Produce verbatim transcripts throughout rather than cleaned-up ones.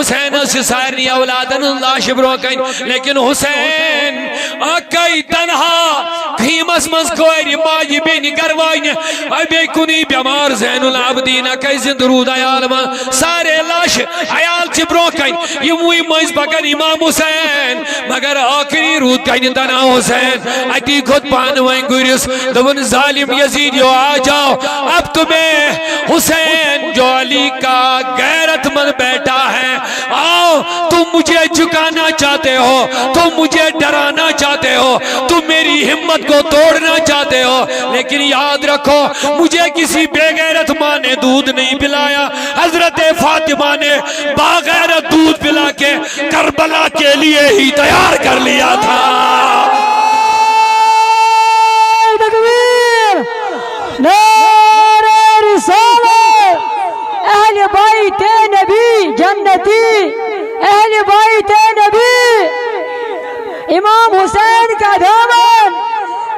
حسینس چھِ سارنٕے اولادن ہٕنٛز لاشہِ برونٛہہ کنہِ، لیکن حسین اکے تنہا خیمس منٛز کورِ ماجہِ بیٚنہِ گرواجنہِ، بیٚیہِ کُنُے بٮ۪مار زین العابدین اکے زِندٕ روٗد عیال منٛز۔ سارے لاشہِ عیال چھِ برونٛہہ کنہِ، یِموٕے مٔنٛزۍ پکان امام حسین، مگر ٲخری روٗد کنہِ تنہا حسین۔ اتی کھوٚت پانہٕ وۄنۍ گُرِس، دوٚپُن، "ظالم یزیدیو، آ جاؤ، اب تمہیں حسین جو علی کا غیرت مند بیٹا ہے، آؤ، تم مجھے جھکانا چاہتے ہو، تم مجھے ڈرانا چاہتے ہو، تم میری ہمت کو توڑنا چاہتے ہو، لیکن یاد رکھو، مجھے کسی بے غیرت ماں نے دودھ نہیں پلایا، حضرت فاطمہ نے باغیرت دودھ پلا کے کربلا کے لیے ہی تیار کر لیا تھا۔" تکبیر! نعرہ رسالت! اہل بیت نبی جنتی! اہل بیت نبی! امام حسین کا دامن!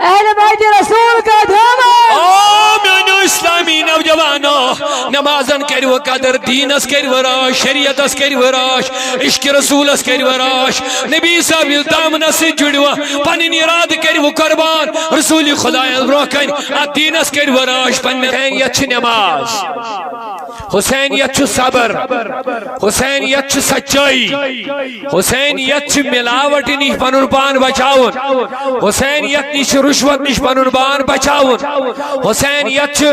اہل بیت رسول کا دامن! او میانیو اسلامی نوجوانو، نمازن کٔرِو قدر، دینس کٔرِو راش، شریعتس کٔرِو راش، عشق رسولس کٔرِو راش۔ نبی صاحب یُس دامنس سۭتۍ جُڑِو، پنٕنۍ ارادٕ کٔرِو قربان رسول خدایس برونٛہہ کنہِ، اتھ دینس کٔرِو راش۔ پننہِ حسینیت چھِ نماز، حسینیت چھُ صبر، حسینیت چھُ سچٲیی، حسینیت چھِ ملاوٹ نِش پنُن پان بچاوُن، حسینیت نِش چھِ رشوت نِش پنُن پان بچاوُن، حسینیت چھِ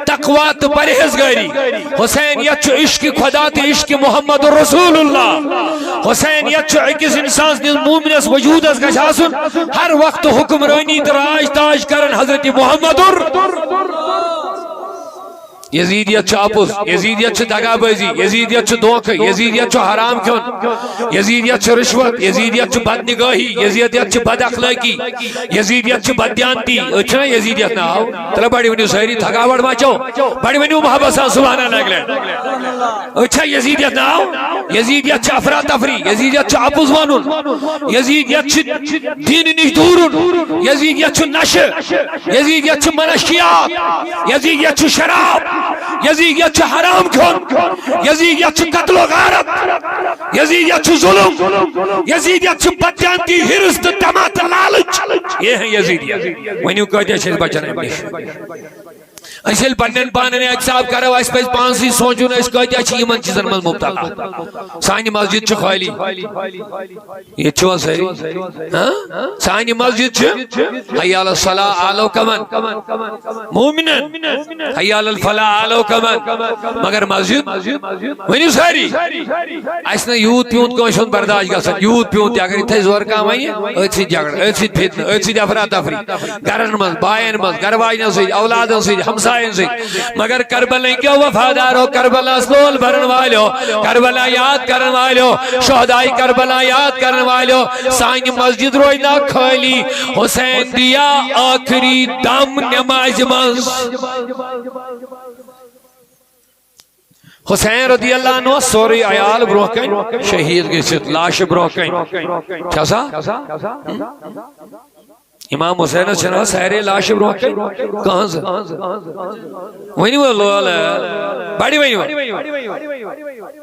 تقوی تہٕ پرہیزگٲری، حسینیت چھُ عشق خدا تہٕ عشق محمد رسول اللہ، حسینیت چھُ أکِس انسان سٕنٛدِس مومنس وجودس گژھِ آسُن ہر وقتہٕ حکمرٲنی تہٕ راج تاج کرن حضرت محمد۔ یزیدیت چھُ اپُز، یزیدیت چھُ دغابٲزی، یزیدیت چھُ دھوکہٕ، یزیدیت چھُ حرام کھیوٚن، یزیدیت چھُ رشوت، یزیدیت چھُ بدنگاہی، یزیدیت چھُ بد اخلٲقی، یزیدیت چھُ بددیانتی۔ أتھۍ چھُنہ یزیدیت ناو؟ تلہ بڑِ ؤنِو سٲری، تھکاوٹ ما چھو؟ بڑِ ؤنِو محبت سان سبحان اللہ اکلے۔ أتھۍ چھا یزیدیت ناو؟ یزیدیت چھِ افراتفری، یزیدیت چھُ اپُز ونُن، یزیدیت چھِ دین نِش دوٗرُن، یزیدیت چھُ نشہٕ، یزیدیت چھُ منشیات، یزیدیت چھُ شراب، یزیدیت چھُ حرام کھیوٚن، یزیدیت چھُ قتل و غارت، یزیدیت چھُ ظلم، یزیدیت چھُ بددیانتی، حرص تہٕ طمع تہٕ لالچ۔ یہ ہے یزیدیت۔ ؤنِو کٲتیٛاہ چھِ أسۍ بچان اَمہِ نِش؟ أسۍ ییٚلہِ پننٮ۪ن پانن احتساب کرو، اَسہِ پزِ پانسٕے سونٛچُن، أسۍ کٲتیٛاہ چھِ یِمن چیٖزن منٛز مبتلا۔ سانہِ مسجد چھِ خٲلی۔ ییٚتہِ چھِوا سٲری؟ ہاں؟ سانہِ مسجد چھِ حی علی الصلاح آلو کمن؟ مومنن۔ حی علی الفلاح آلو کمن؟ مگر مسجد؟ ؤنِو سٲری۔ اَسہِ نہٕ یوٗت پیوٗنت کٲنٛسہِ ہُنٛد برداش گژھان، یوٗت پیوٗنت تہِ اگر یِتھے زورٕ کانٛہہ وَنہِ، أتھۍ سۭتۍ جھگڑٕ، أتھۍ سۭتۍ فتنہٕ، أتھۍ سۭتۍ افراتفری، گرن منٛز، باین منٛز، گرٕ واجنٮ۪ن سۭتۍ، اولادن سۭتۍ، ہمساین سۭتۍ۔ مگر کربلہٕ کیو وفادارو، کربلاہس لول برن والیو، کربلا یاد کرن والیو، شہداے کربلا یاد کرن والیو، سانہِ مسجد روزِ نا خٲلی۔ حسین دیا آخری دم نمازِ منٛز۔ حسین رضی اللہ عنہ سورُے عیال برونٛہہ کنہِ شہید گٔژھِتھ، لاشہِ برونٛہہ کنہِ۔ چھا سا؟ امام حسینس چھنہ سارے لاشہِ برونٛہہ کنہِ؟ کہنٛز؟ ؤنِو لول، بڑِ ؤنِو۔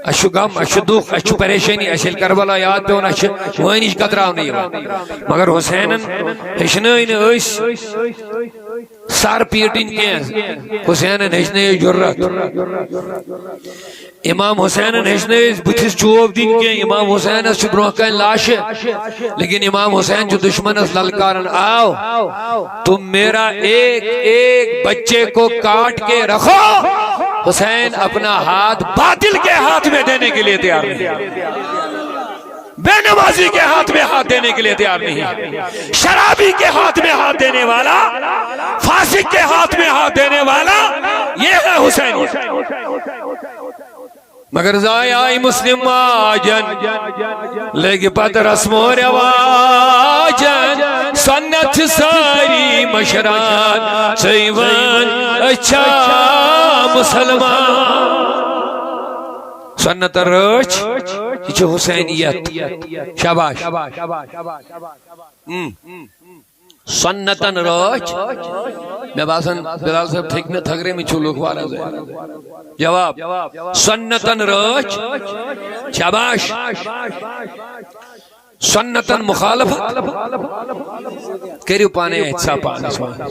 اسہِ چھُ غم، اسہِ چھُ دُکھ، اسہِ چھُ پریشٲنی، اسہِ ییٚلہِ کربلا یاد پیوٚو، اسہِ چھِ وٲنِج قطراونہٕ یِوان۔ مگر حسینن ہیٚچھنٲے نہٕ أسۍ سر پیٖٹٕنۍ کینٛہہ۔ حسینن ہیٚچھنٲے أسۍ جُرت۔ امام حسینن ہیٚچھنٲے أسۍ بٕتھِس چوب دِنۍ کینٛہہ۔ امام حسینس چھُ برونٛہہ کنہِ لاشہِ، لیکن امام حسین چھُ دشمنس للکاران، آو، تم میرا ایک ایک بچے کو کاٹ کے رکھو، حسین اپنا ہاتھ باطل کے ہاتھ میں دینے کے لیے تیار نہیں، بے نمازی کے ہاتھ میں ہاتھ دینے کے لیے تیار نہیں، شرابی کے ہاتھ میں ہاتھ دینے والا، فاسق کے ہاتھ میں ہاتھ دینے والا، یہ ہے حسین۔ مگر زایہِ آے مسلم ماجن، لٔگۍ پتہٕ رسم و رواجن۔ سنت چھِ سٲری مشران، ژٕے وَن، أسۍ چھا مسلمان؟ سنت رٲچھ، یہِ چھِ حسینیت۔ شاباش۔ اۭں۔ سنتن رٲچھ۔ مےٚ باسان، بلال صٲب، تھٔکۍ مےٚ تھٔکرٲومٕتۍ چھِو لُکھ واریاہ زیادٕ۔ جواب، سنتن رٲچھ۔ شاباش۔ سنتن مخالفت۔ کٔرِو پانے احتساب پانس منٛز۔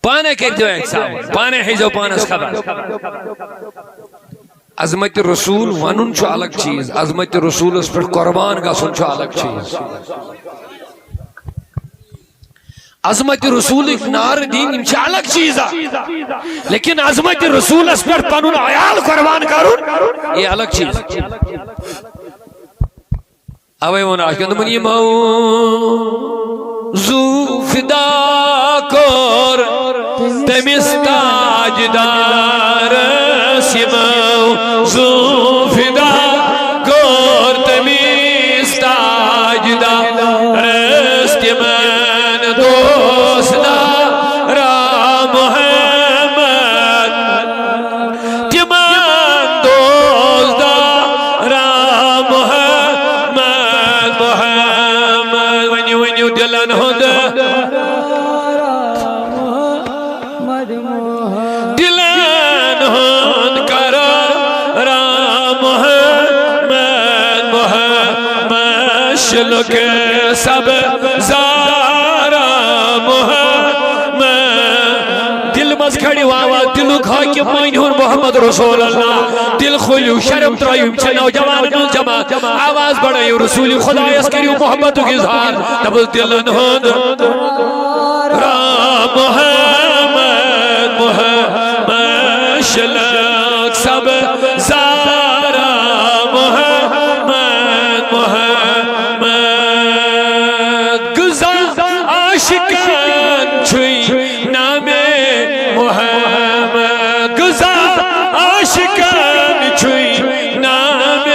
پانے کٔرۍزیو احتساب، پانے ہیٚزیو پانس خبر۔ عظمت رسول ونُن چھُ الگ چیز، عظمت رسولس پٮ۪ٹھ قربان گژھُن چھُ الگ چیز۔ عظمت رسولٕکۍ نعرٕ دِنۍ، یِم چھِ الگ چیز اکھ، لیکن عظمت رسولس پٮ۪ٹھ پنُن عیال قربان کرُن، یہِ الگ چیز۔ اوے ووٚن عاشقن، دوٚپُن، یِمو زُو فدا کوٚر تٔمِس تاجدارس، یِمو زُو فدا کوٚر تٔمِس تاجدارس، تِمن دوست دارا محمد۔ تِمن دوست دارا محمد، محمد۔ ؤنِو، ؤنِو دِلن ہُنٛد۔ دِلن ہُنٛد قرارا محمد، محمد۔ شلُک سب زارا محمد۔ دِل منٛز کھڑِ واوا، دِلُک حاکم مٲنِہُن محمد رسول اللہ۔ دِل کھوٗلِو، شرم ترٲیِو، یِم چھِ نوجوانن ہُنٛد جماعت۔ آواز بڑٲیِو، رسول خدایس کٔرِو محبتُک اظہار۔ دَپُس دِلن ہُنٛد را محمد، محمد۔ شلک سب زارا محمد، محمد۔ غذا عاشقن چھُے نامِ محمد، غذا عاشقن چھُے نامِ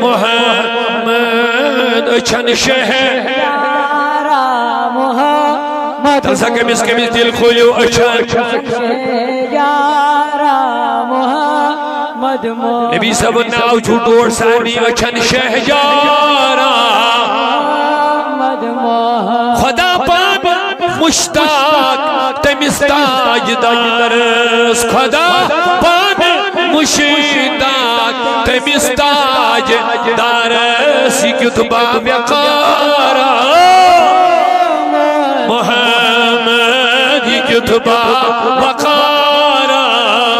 محمد۔ أچھن شہر یارا محمد۔ تَلہٕ سا کٔمِس کٔمِس دِل کھوٗلِو أچھن۔ شہر یارا محمد، محمد۔ نبی صٲبُن ناو چھُ ڈوٹھ سارنٕے أچھن شہجارا۔ محمد، محمد۔ خدا پاک مشتاق تٔمِس تاجدارس، خدا پاک مشتاق تٔمِس تاجدارس۔ یہِ کیُتھ باوقارا محمد، یہِ کیُتھ باوقارا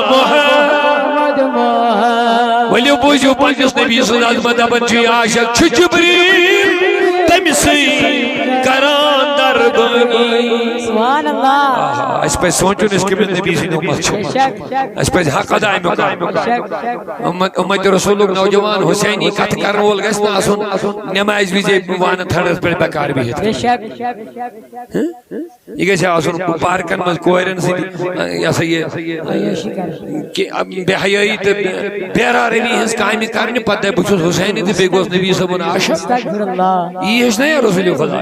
محمد۔ محمد، محمد۔ ؤلِو بوٗزِو پننِس نبی سٕنٛز عظمت، دپان چھُ یہِ عاشق چھُ جبریل تٔمۍ سٕے کران دربٲنی۔ سبحان اللہ۔ آہا، اَسہِ پَزِ سونٛچُن، أسۍ کٔمِس نبی سٕنٛدۍ اُمت چھِ۔ بے شک۔ اَسہِ پَزِ حق ادا اَمیُک کرُن۔ بے شک۔ اُمت، اُمت رسولُک نوجوان حسینی کتھ کرن وول گژھِ نہٕ آسُن نمازِ وِزِ وانہٕ تھڑس پٮ۪ٹھ بیکار بِہِتھ۔ بے شک۔ یہِ گژھِ آسُن پارکن منٛز کورٮ۪ن سۭتۍ، یہِ ہسا یہِ، عیاشی کرٕنۍ۔ کہِ بے حیٲیی تہٕ بے، بے روی ہٕنٛز کامہِ کرنہِ، پتہٕ دَپہِ، "بہٕ چھُس حسینی تہٕ بیٚیہِ گوٚژھ نبی صٲبُن عاشق۔" استغفر اللہ۔ یی ہیٚچھ نا یا رسول خدا۔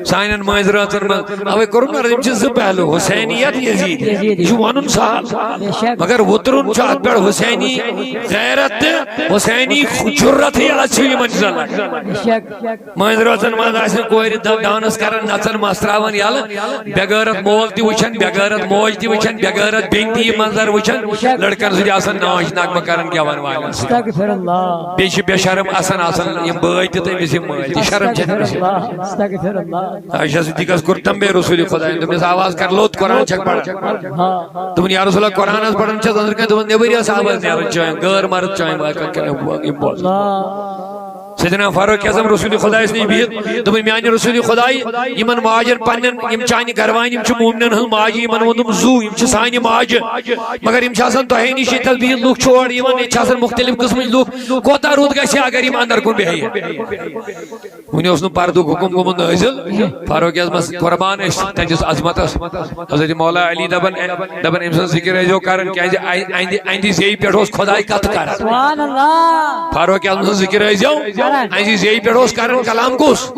سانٮ۪ن مٲنٛزِ رٲژن منٛز اوے کوٚرُکھ نا، یِم چھِ زٕ پہلو، حسینیت، یزیدی۔ یزیدی۔ یہِ چھُ وَنُن سہل۔ بے شک۔ مگر وُترُن چھُ اَتھ پٮ۪ٹھ حسینی غیرت تہٕ حسینی جرت، یہِ اَتھ چھُ یِمن چیٖزن لگان۔ بے شک۔ مٲنٛزِ رٲژن منٛز آسہِ نہٕ کورِ ڈا-، ڈانس کران، نژان، مس تراوان یلہٕ، بے غیرت مول تہِ وٕچھان، بے غیرت موج تہِ وٕچھان، بے غیرت بیٚنہِ تہِ یہِ منظر وٕچھان، لڑکن سۭتۍ آسان ناچ نغمہٕ کران گٮ۪وَن والٮ۪ن سۭتۍ۔ استغفر اللہ۔ بیٚیہِ چھِ بے شرم آسان، آسان یِم بٲے تہِ تہٕ أمِس یِم مٲلۍ تہِ، شرم چھَنہٕ أمِس یِوان۔ استغفر اللہ، استغفر اللہ۔ عائشہ صدیقس کوٚر تنبیہ رسول خدایَن، دوٚپنَس، "آواز کر لوٚت، قرآن چھکھ پران؟" ہاں۔ دوٚپُن، "یا رسول اللہ، قرآن حظ پران چھَس، أنٛدرٕ کَنہِ دوٚپُن، نٮ۪بٕرۍ ٲس آواز نیران، چٲنۍ غٲر مرد چٲنۍ واے کَتھ کَران یِم بوزان۔" اللہ۔ سیدنا فاروق اعظم رسول خدایس نِش بِہِتھ دوٚپُن، "میانہِ رسول خدای، یِمن ماجن پننٮ۪ن، یِم چانہِ گرٕ والٮ۪ن، یِم چھِ مومنن ہٕنٛز ماجہِ، یِمن ووٚنُم زُو، یِم چھِ سانہِ ماجہِ، مگر یِم چھِ آسان تۄہے نِش ییٚتہِ تھَس بِہِتھ، لُکھ چھِ اورٕ یِوان، ییٚتہِ چھِ آسان مُختٔلِف قٕسمٕکۍ لُکھ، کوٗتاہ رُت گژھِ اگر یِم اندر کُن بیٚہہِ۔" وُنہِ اوس نہٕ پردُک حُکم گوٚمُت نٲزِل، فاروق اعظمس قربان ٲسۍ تہنٛدِس عظمتس۔ حضرت مولا علی دپان، دپان، "أمۍ سٕنٛز ذِکِر ٲسۍزیو کران، کیازِ اَ-، اَہنٛدِ، اَہنٛدِ زیٚیہِ پٮ۪ٹھ اوس خداے کتھٕ کران۔" سبحان اللہ۔ فاروق اعظم سٕنٛز ذِکِر ٲسۍزیو۔ اَسہِ زیٚیہِ پٮ۪ٹھ اوس کران کلام کُس؟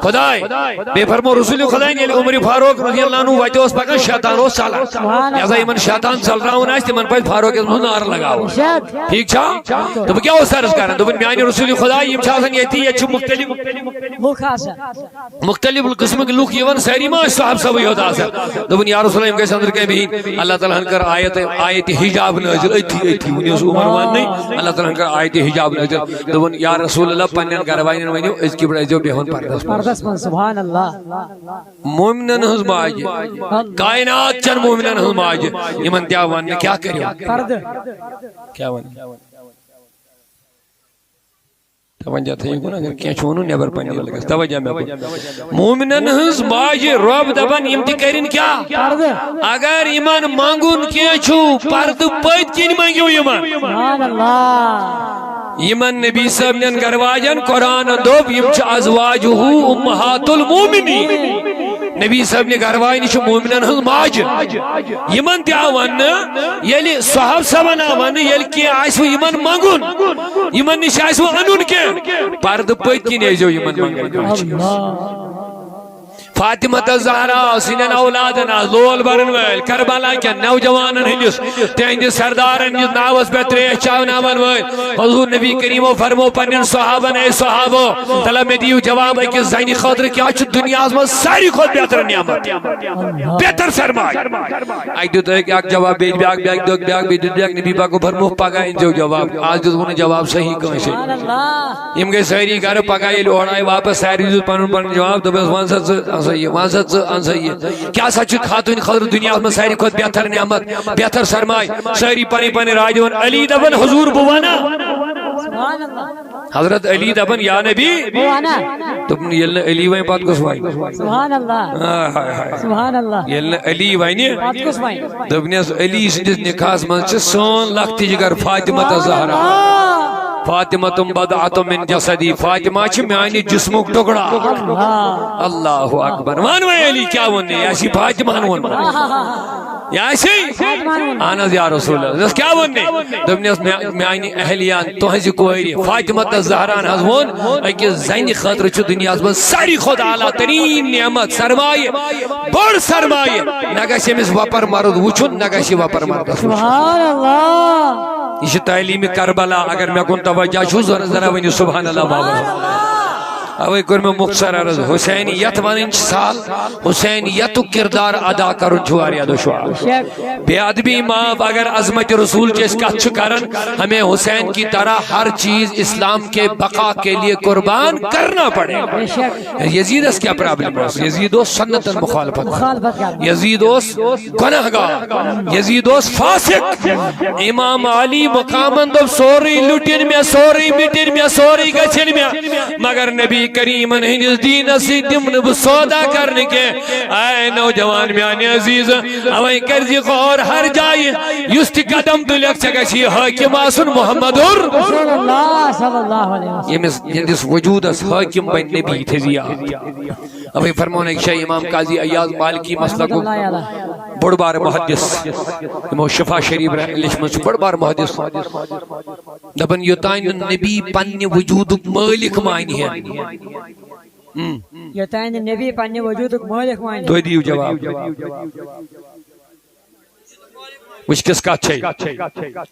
خۄداے۔ بیٚیہِ فرمو رسول خۄداے، ییٚلہِ عمر فاروق رضی اللہ عنہ وتہِ اوس پکان، شیطان اوس ژلان۔ لہذا یِمن شیطان ژلراوُن آسہِ، تِمن پزِ فاروق اعظمس نعرٕ لگاوُن۔ ٹھیٖک چھا؟ دوٚپُن، کیٛاہ اوس عرض کران؟ دوٚپُن، میانہِ رسول خۄداے، یِم چھِ آسان ییٚتی، ییٚتہِ چھِ مختلف، مختلف قٕسمٕکۍ لُکھ یِوان، سٲری ما ٲسۍ صحابہٕ صٲبٕے یوت آسان؟ دوٚپُن، یا رسول اللہ، یِم گژھِ أنٛدرٕ کَنہِ بِہِنۍ۔ اللہ تعالیٰ ہن کٔر آیت، آیت حجاب نٲزِل أتھی، أتھی۔ وُنہِ اوس عمر وَننٕے، اللہ تعالیٰ ہن کٔر آیت حجاب نٲزِل۔ دوٚپُن، یا رسول اللہ، پننٮ۪ن گرٕ والٮ۪ن ؤنِو، أزکہِ پٮ۪ٹھ ٲسۍزیو بیٚہوان پردس منٛز۔ پردس منٛز، سبحان اللہ۔ مومنن ہٕنٛز ماجہِ، کائنات چٮ۪ن مومنن ہٕنٛز ماجہِ، یِمن تہِ آو وننہٕ، کیٛاہ کٔرِو؟ پردٕ۔ کیٛاہ ونہٕ؟ توجہ تھٲیِو کُن، اگر کینٛہہ چھُ وَنُن، نٮ۪بر پننہِ ولہٕ گژھِ۔ توجہ مےٚ کُن۔ مومنن ہٕنٛز ماجہِ، رۄب دپان، یِم تہِ کٔرِن کیٛاہ؟ پردٕ۔ اگر یِمن منٛگُن کینٛہہ چھُ، پردٕ پٔتۍ کِنۍ منٛگِو یِمن۔ سبحان اللہ۔ یِمن نبی صٲبنٮ۪ن گرواجن قرآنن دوٚپ، یِم چھِ ازواجہ امہات المومنین۔ نبی صٲبنہِ گرواجنہِ چھِ مومنن ہٕنٛز ماجہِ۔ یِمن تہِ آو وننہٕ، ییٚلہِ صحابہٕ صٲبن آو وننہٕ، ییٚلہِ کینٛہہ آسہِ وۄنۍ یِمن منٛگُن، یِمن نِش آسہِ وۄنۍ انُن کینٛہہ، پردٕ پٔتۍ کِنۍ ٲسۍزیو یِمن منٛگن کانٛہہ چیٖز۔ فاطمہ تہٕ زہرا سٕنٛدٮ۪ن اولادن آس لول برن وٲلۍ، کربلا کٮ۪ن نوجوانن ہٕنٛدِس، تِہنٛدِس سردارن ہٕنٛدِس ناوس پٮ۪ٹھ تریش چاوناون وٲلۍ۔ حضور نبی کریمو فرمو پننٮ۪ن صحابن، اے صحابو، تلہ مےٚ دِیِو جواب، أکِس زنہِ خٲطرٕ کیٛاہ چھُ دُنیاہس منٛز ساروی کھۄتہٕ بہتر نعمت؟ بہتر سرمایہ۔ اکہِ دیُت أکۍ اکھ جواب، بیٚیہِ بیٛاکھ، بیٛاکہِ دیُت بیٛاکھ، بیٚیہِ دیُت بیٛاکھ، نبی پاکو فرمو، پگاہ أنۍزیو جواب۔ آز دیُت وۄنۍ نہٕ جواب صحیح کٲنٛسے۔ سبحان اللہ۔ یِم گٔے سٲری گرٕ، پگاہ ییٚلہِ اورٕ آیہِ واپس، سارِوٕے دیُت پنُن پنُن جواب، دوٚپُس، وَن سا ژٕ، اَن سا یہِ، وَن سا ژٕ، اَن سا یہِ۔ کیٛاہ سا چھُ خاتوٗنہِ خٲطرٕ دُنیاہَس منٛز ساروی کھۄتہٕ بہتر نعمت، بہتر سرمایہِ؟ سٲری پنٕنۍ پنٕنۍ راے دِوان۔ علی دپان، حضور، بہٕ وَنا؟ سبحان اللہ۔ حضرت علی دپان، یا نبی۔ بہٕ وَنا۔ دوٚپُن، ییٚلہِ نہٕ علی وَنہِ، پتہٕ کُس وَنہِ؟ سبحان اللہ۔ آ، ہاے، ہاے۔ سبحان اللہ۔ ییٚلہِ نہٕ علی وَنہِ، پتہٕ کُس وَنہِ؟ دوٚپنس، علی سٕنٛدِس نکاحس منٛز چھِ سٲنۍ لۄکٹہِ جگر فاطمہ تہٕ زہرا۔ فاطمہ تم بدعت من جسدی، فاطمہ چھِ میانہِ جسمُک ٹُکڑا۔ اللہ۔ اللہ اکبر۔ وَن وۄنۍ علی کیٛاہ ووٚن؟ یہِ آسہِ فاطمہ ہن ووٚنمُت۔ یہِ آسہِ؟ فاطمہ ہن ووٚنمُت۔ اہن حظ یا رسول اللہ۔ دوٚپنس، کیٛاہ ووٚن مےٚ؟ دوٚپنس، میا-، میانہِ اہلیہ، تُہنٛزِ کورِ فاطمہ تہٕ زہرا ہن حظ ووٚن، أکِس زنہِ خٲطرٕ چھُ دُنیاہس منٛز ساروی کھۄتہٕ اعلیٰ تریٖن نعمت، سرمایہِ، بوٚڑ سرمایہِ۔ نہ گژھِ أمِس وۄپر مرد وٕچھُن، نہ گژھِ یہِ وۄپر مردس وٕچھُن۔ سبحان اللہ۔ یہِ چھِ تعلیٖمِ کربلا۔ اگر مےٚ کُن توجہ چھُو، ذرا، ذرا ؤنِو سبحان اللہ بابا۔ اوے کوٚر مےٚ مختصر عرض، حسینیت ونٕنۍ چھِ سہل، حسینیتُک کردار ادا کرُن چھُ واریاہ دُشوار۔ بے ادبی معاف، اگر عظمت رسول چ أسۍ کتھ چھِ کران، ہمیں حسین کی طرح ہر چیز اسلام کے بقا کے لیے قربان کرنا پڑے۔ یزیدس کیٛاہ پرابلم ٲس؟ یزید اوس سنتن مخالفت۔ مخالفت کران۔ یزید اوس گناہگار، یزید اوس فاسق۔ امام علی مقامن دوٚپ، سورُے لُٹِن مےٚ، سورُے مِٹِن مےٚ، سورُے گژھِن مےٚ، مگر نبی کریمن ہٕنٛدِس دیٖنس سۭتۍ دِمہٕ نہٕ بہٕ سودا کرنہٕ کینٛہہ۔ اے نوجوان میانہِ عزیز، اوے کٔرزِ غور ہر جایہِ یُس تہِ قدم تُلکھ، ژےٚ گژھِ یہِ حٲکِم آسُن محمدُر۔ رسول اللہ صلی اللہ علیہ وسلم۔ ییٚمِس، یِہنٛدِس وجوٗدس حٲکِم بنہِ نبی، تھٲیزِ یاد۔ اوے فرمون أکۍ جایہِ امام قاضی عیاض مالکی مسلکُک بوٚڑ بار محدث، یِمو شفا شریف لیچھمٕژ چھِ، بوٚڑ بار محدث۔ دپان، یوٚتانۍ نہٕ نبی پننہِ وجوٗدُک مٲلِک مانہِ ہے۔ ہم۔ یوٚتانۍ نہٕ نبی پننہِ وجوٗدُک مٲلِک مانہِ۔ تُہۍ دِیِو جواب۔ وٕچھ کِژھ کتھ چھے۔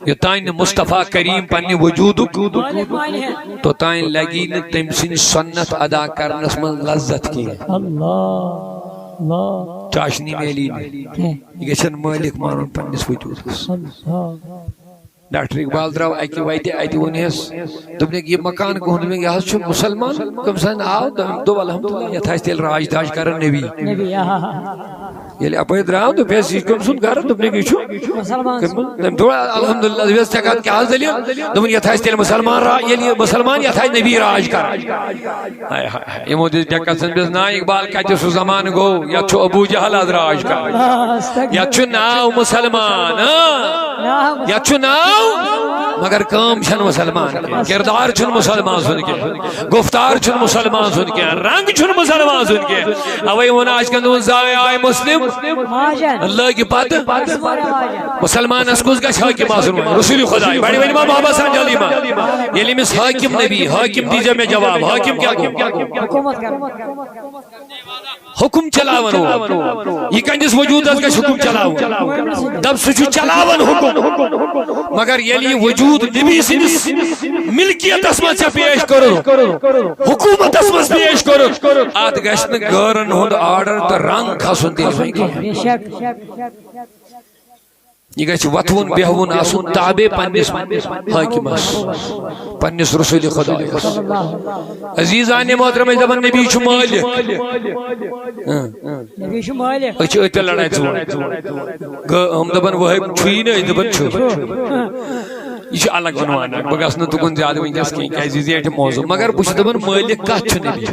یوٚتانۍ نہٕ مصطفیٰ کریم پننہِ وجوٗدُک، مٲلِک مانہِ ہے۔ توٚتانۍ لگی نہٕ تٔمۍ سٕنٛدۍ سنت ادا کرنس منٛز لذت کینٛہہ۔ اللہ، اللہ۔ چاشنی میلی نہٕ۔ کینٛہہ۔ یہِ گژھن مٲلِک مانُن پننِس وجوٗدس۔ اللہ۔ ڈاکٹر اقبال درٛاو اَکہِ وَتہِ، اَتہِ ووٚنہَس، دوٚپنَکھ، "یہِ مکان کٕہُنٛد؟" دوٚپنَکھ، "یہِ حظ چھُ مُسلمان، کٔمۍ سٕنٛدِ آو؟" تٔمۍ دوٚپ، "الحمدللہ، یَتھ آسہِ تیٚلہِ راج تاج کَران نبی۔" نبی، آ۔ ییٚلہِ اَپٲرۍ درٛاو، دوٚپہَس، "یہِ چھُ کٔمۍ سُنٛد گَرٕ؟" دوٚپنَکھ، "یہِ چھُ مُسلمان سُنٛد۔" تٔمۍ دوٚپ، "الحمدللہ۔" دوٚپہَس، "ژےٚ کَتھ کیٛاہ حظ دٔلیٖل؟" دوٚپُن، "یَتھ آسہِ تیٚلہِ مُسلمان را-، ییٚلہِ یہِ مُسلمان، یَتھ آسہِ نبی راج کَران۔" ہاے ہاے ہاے، یِمو دِژ ڈٮ۪کس ژھٕنبِس نا، اقبال کتہِ سُہ زمانہٕ گوٚو، یتھ چھُ ابو جہل از راج کران۔ یتھ چھُ ناو مُسلمان، اۭں؟ یتھ چھُ ناو، مگر کٲم چھنہٕ مُسلمان کینٛہہ، کردار چھُنہٕ مُسلمان سُنٛد کینٛہہ، گفتار چھُنہٕ مُسلمان سُنٛد کینٛہہ، رنگ چھُنہٕ مُسلمان سُنٛد کینٛہہ۔ اوے ووٚن آز کل دوٚپُن، زاوے آے مسلم، ماجن۔ لٲگہِ پتہٕ۔ ماجن۔ مسلمانس کُس گژھِ حٲکِم آسُن وۄنۍ؟ رسول خداے۔ بڑِ وۄنۍ ما محبت سان جلدی ما۔ ییٚلہِ أمِس حٲکِم نبی، حٲکِم دیٖزیو مےٚ جواب، حٲکِم کیٛاہ گوٚو؟ حکوٗمت کرُن۔ حکم چلاون وول۔ یہِ کٔہٕنٛدِس وجوٗدس گژھِ حکم چلاوُن؟ دپ سُہ چھُ چلاوان حکم۔ مگر ییٚلہِ یہِ وجوٗد نبی سٕنٛدِس ملکیتس منٛز ژےٚ پیش کوٚرُتھ، حکومتس منٛز پیش کوٚرُتھ، اتھ گژھِ نہٕ غٲرن ہُنٛد آرڈر تہٕ رنگ کھسُن تٔمۍ سُنٛد کینٛہہ۔ بے شک۔ یہِ گژھِ وۄتھوُن بیہوُن آسُن تابع پننِس حٲکمس، پننِس رسول خدایس۔ عزیزان محترم، أسۍ دپان نبی چھُ مٲلِک۔ اۭں۔ نبی چھُ مٲلِک۔ أسۍ چھِ أتھۍ پٮ۪ٹھ لڑایہِ ژٕ وَن۔ گٔ-، یِم دپان وٲحد چھُیی نہٕ، أسۍ دپان چھُ۔ یہِ چھُ الگ عنوان اکھ، بہٕ گژھٕ نہٕ تُکُن زیادٕ وٕنکیٚس کینٛہہ، کیازِ یہِ زیٹھِ موضوع۔ مگر بہٕ چھُس دپان مٲلِک کتھ چھُ نبی؟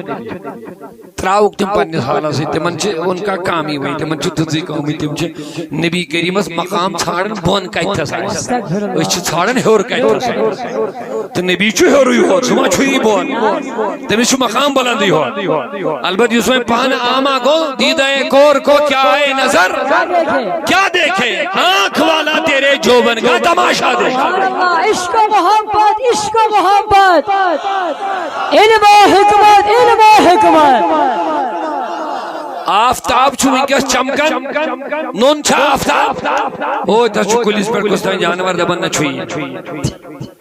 تراوُکھ تِم پننِس حالس سۭتۍ، تِمن چھِ ان کا کام ہی وۄنۍ، تِمن چھِ تِژٕے کٲمٕے، تِم چھِ نبی کریمس مقام ژھانڈان بۄن کتہِ تھس آسہِ۔ أسۍ چھِ ژھانڈان ہیوٚر کتہِ تھس آسہِ۔ تہٕ نبی چھُ ہیوٚرُے یوت، سُہ ما چھُ یی بۄن؟ تٔمِس چھُ مقام بلندٕے یوت۔ البتہ یُس وۄنۍ پانہٕ آما گوٚو، دیدہ کور کو کیا آئے نظر؟ کیا دیکھے؟ آنکھ والا تیرے جوبن کا تماشا دیکھے۔ عشق و محبت، عشق و محبت۔ علم و حکمت، علم و حکمت۔ آفتاب چھُ وٕنکیٚس چمکان۔ نوٚن چھا آفتاب؟ او، تَس چھُ کُلِس پٮ۪ٹھ کُس تام جانور دَپان، نہ چھُ یی۔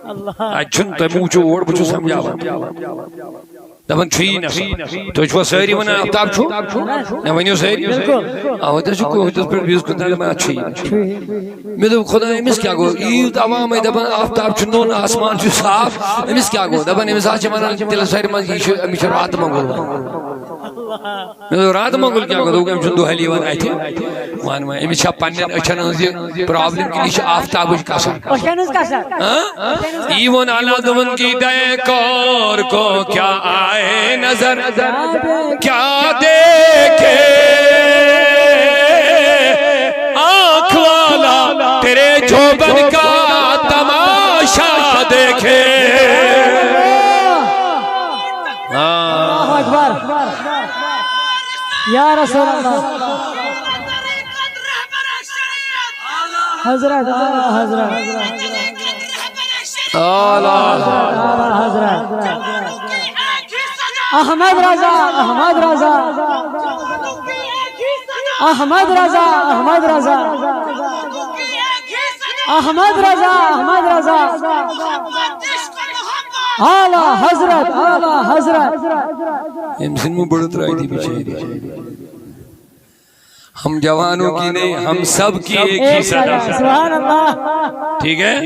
اللہ۔ اَتہِ چھُنہٕ، تۄہہِ موٗجوٗب اور بہٕ چھُس سمجھاوان۔ دَپان چھُ یی نہ سا۔ تُہۍ چھِوا سٲری وَنان آفتاب چھُ؟ نہ ؤنِو سٲری۔ بِلکُل۔ اَوَے تَس چھُ کوہِتَس پٮ۪ٹھ بیٚیِس کُس تام دَپان، اَتھ چھُ یی۔ چھُ یی۔ مےٚ دوٚپ، خۄدایا، أمِس کیٛاہ گوٚو؟ ییٖتۍ عوامٕے دَپان، آفتاب چھُ نوٚن، آسمان چھُ صاف، أمِس کیٛاہ گوٚو؟ دَپان، أمِس حظ چھِ وَنان دِلہٕ سارِ منٛز، یہِ چھُ، أمِس چھُ راتہٕ مۄنٛگُل وَنان۔ مےٚ دوٚپ، راتہٕ مۄنٛگُل کیٛاہ گوٚو؟ دوٚپُکھ، أمِس چھُنہٕ دۄہلہِ یِوان اَتھِ۔ وَن وۄنۍ، أمِس چھا پنٛنٮ۪ن أچھَن ہٕنٛز یہِ پرٛابلِم کِنہٕ یہِ چھِ آفتابٕچ کَسَر؟ أچھَن ہٕنٛز کَسَر۔ ہاں؟ یی ووٚن اللہ دوٚپُن کہ دے کور کو کیا آئے نظر، کیا دیکھے آنکھ والا تیرے جوبن کا تماشا دیکھے۔ ہاں۔ اللہ اکبر۔ یا رسول اللہ۔ حضرت، اعلیٰ حضرت۔ اعلیٰ حضرت۔ احمد رضا، احمد رضا۔ احمد رضا، احمد رضا۔ احمد رضا، احمد رضا۔ اعلیٰ حضرت، اعلیٰ حضرت۔ أمۍ سٕنٛدۍ مُبڑٕ ترٛٲے دِ بِچٲرۍ۔ ہم جوانوں کی نہیں، ہم سب کی ایک ہی صدا۔ سبحان اللہ۔ ٹھیک ہے؟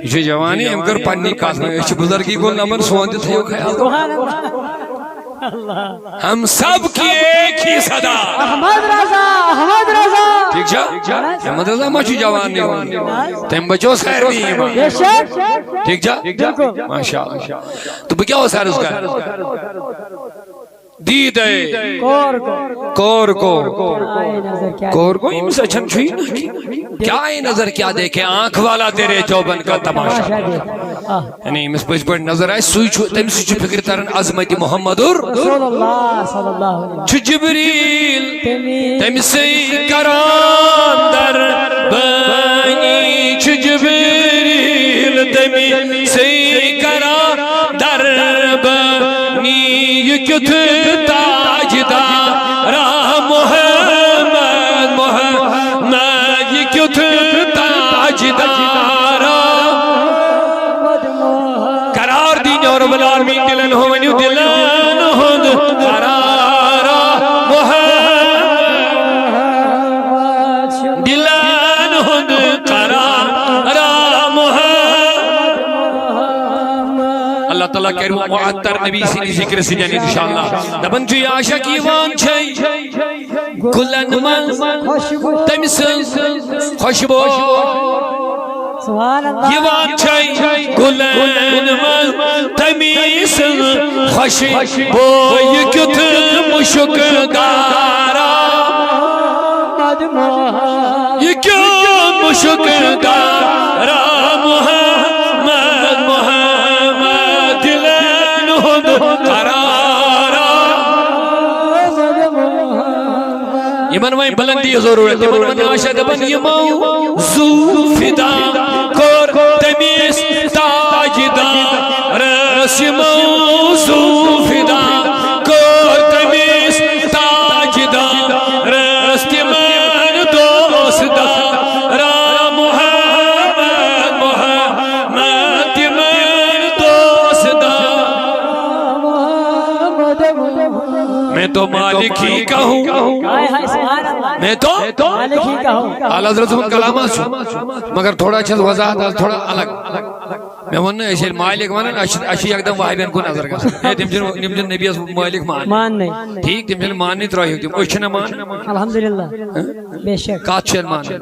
یہ جو جوانی، ہم کر پنی کاس میں، اچھے بزرگی کو نمبر سوان دیتے ہو خیال۔ سبحان اللہ۔ ہم سب کی ایک ہی صدا۔ احمد رضا، احمد رضا۔ ٹھیک چھا؟ احمد رضا ما چھُ جوان نہیں ہو۔ تم بچو سیر نہیں ہے۔ بے شک۔ ٹھیک چھا؟ بِلکُل۔ ماشاءاللہ۔ تو بہٕ کیٛاہ اوسُس عرض کران؟ دیدے کور کو۔ کور کو۔ آئے نظر کیا۔ کور کو، أمِس أچھن چھُے نہٕ۔ کیا آئے نظر کیا دیکھے، آنکھ والا تیرے جوبن کا تماشا۔ تماشا دیکھے۔ آہ۔ یعنی أمِس پٔزۍ پٲٹھۍ نظر آسہِ، سُے چھُ، تٔمۍ سۭتۍ چھُ فِکرِ تران عظمت محمد۔ رسول اللہ صلی اللہ علیہ وسلم۔ چھُ جبریل تٔمِس۔ تٔمِس سٕے کران دربٲنی، چھُ جبریل تٔمِس سٕے کران دربٲنی۔ یہِ کیُتھ تاجدارا محمد، محمد، یہِ کیُتھ تاجدارا۔ قرار دِنۍ رب العالمین دِلن ہُنٛد، ؤنِو دِلن ہُنٛد قرارا محمد۔ دِلن ہُنٛد قرارا محمد۔ اللہ تعالیٰ کرِ معطر نبی سٕنٛدِ ذِکرِ سۭتۍ انشاءاللہ۔ دپان چھُ، یہِ عاشق یِوان چھے گُلن منٛز تٔمۍ سٕنٛز خوشبو۔ سبحان اللہ۔ یِوان چھے گُلن منٛز تٔمی سٕنٛز خوشبو۔ یہِ کیُتھ مُشُک دارا، یہِ کیُتھ مُشُک دارا محمد، محمد دِلن ہُنٛد قرارا۔ یِمن وۄنۍ بلندی ضروٗرت، یِمن وۄنۍ آسہِ دَپان یِمو زُو فدا کوٚر تٔمِس تاجدارس، یِمو زُو فدا کوٚر تٔمِس تاجدارس، تِمن دوست دارا محمد، محمد تِمن دوست دارا۔ میں تو مالک ہی کا ہوں۔ ہائے ہائے، سبحان اللہ۔ میں تو مالک ہی کا ہوں۔ اعلیٰ حضرت سُنٛد کلام حظ چھُ، مگر تھوڑا چھَس وضاحت حظ تھوڑا الگ۔ مےٚ ووٚن نہٕ، أسۍ ییٚلہِ مالک وَنان، اَسہِ چھِ، اَسہِ چھِ یکدم واہبٮ۪ن کُن نظر گژھان۔ ہے، تِم چھِنہٕ، تِم چھِنہٕ نبیَس مالک مانان۔ ماننٕے۔ ٹھیٖک، تِم چھِنہٕ ماننٕے، ترٛٲیِو تِم، أسۍ چھِنہٕ مانان۔ الحمدللہ۔ بے شک۔ کَتھ چھِ مانان؟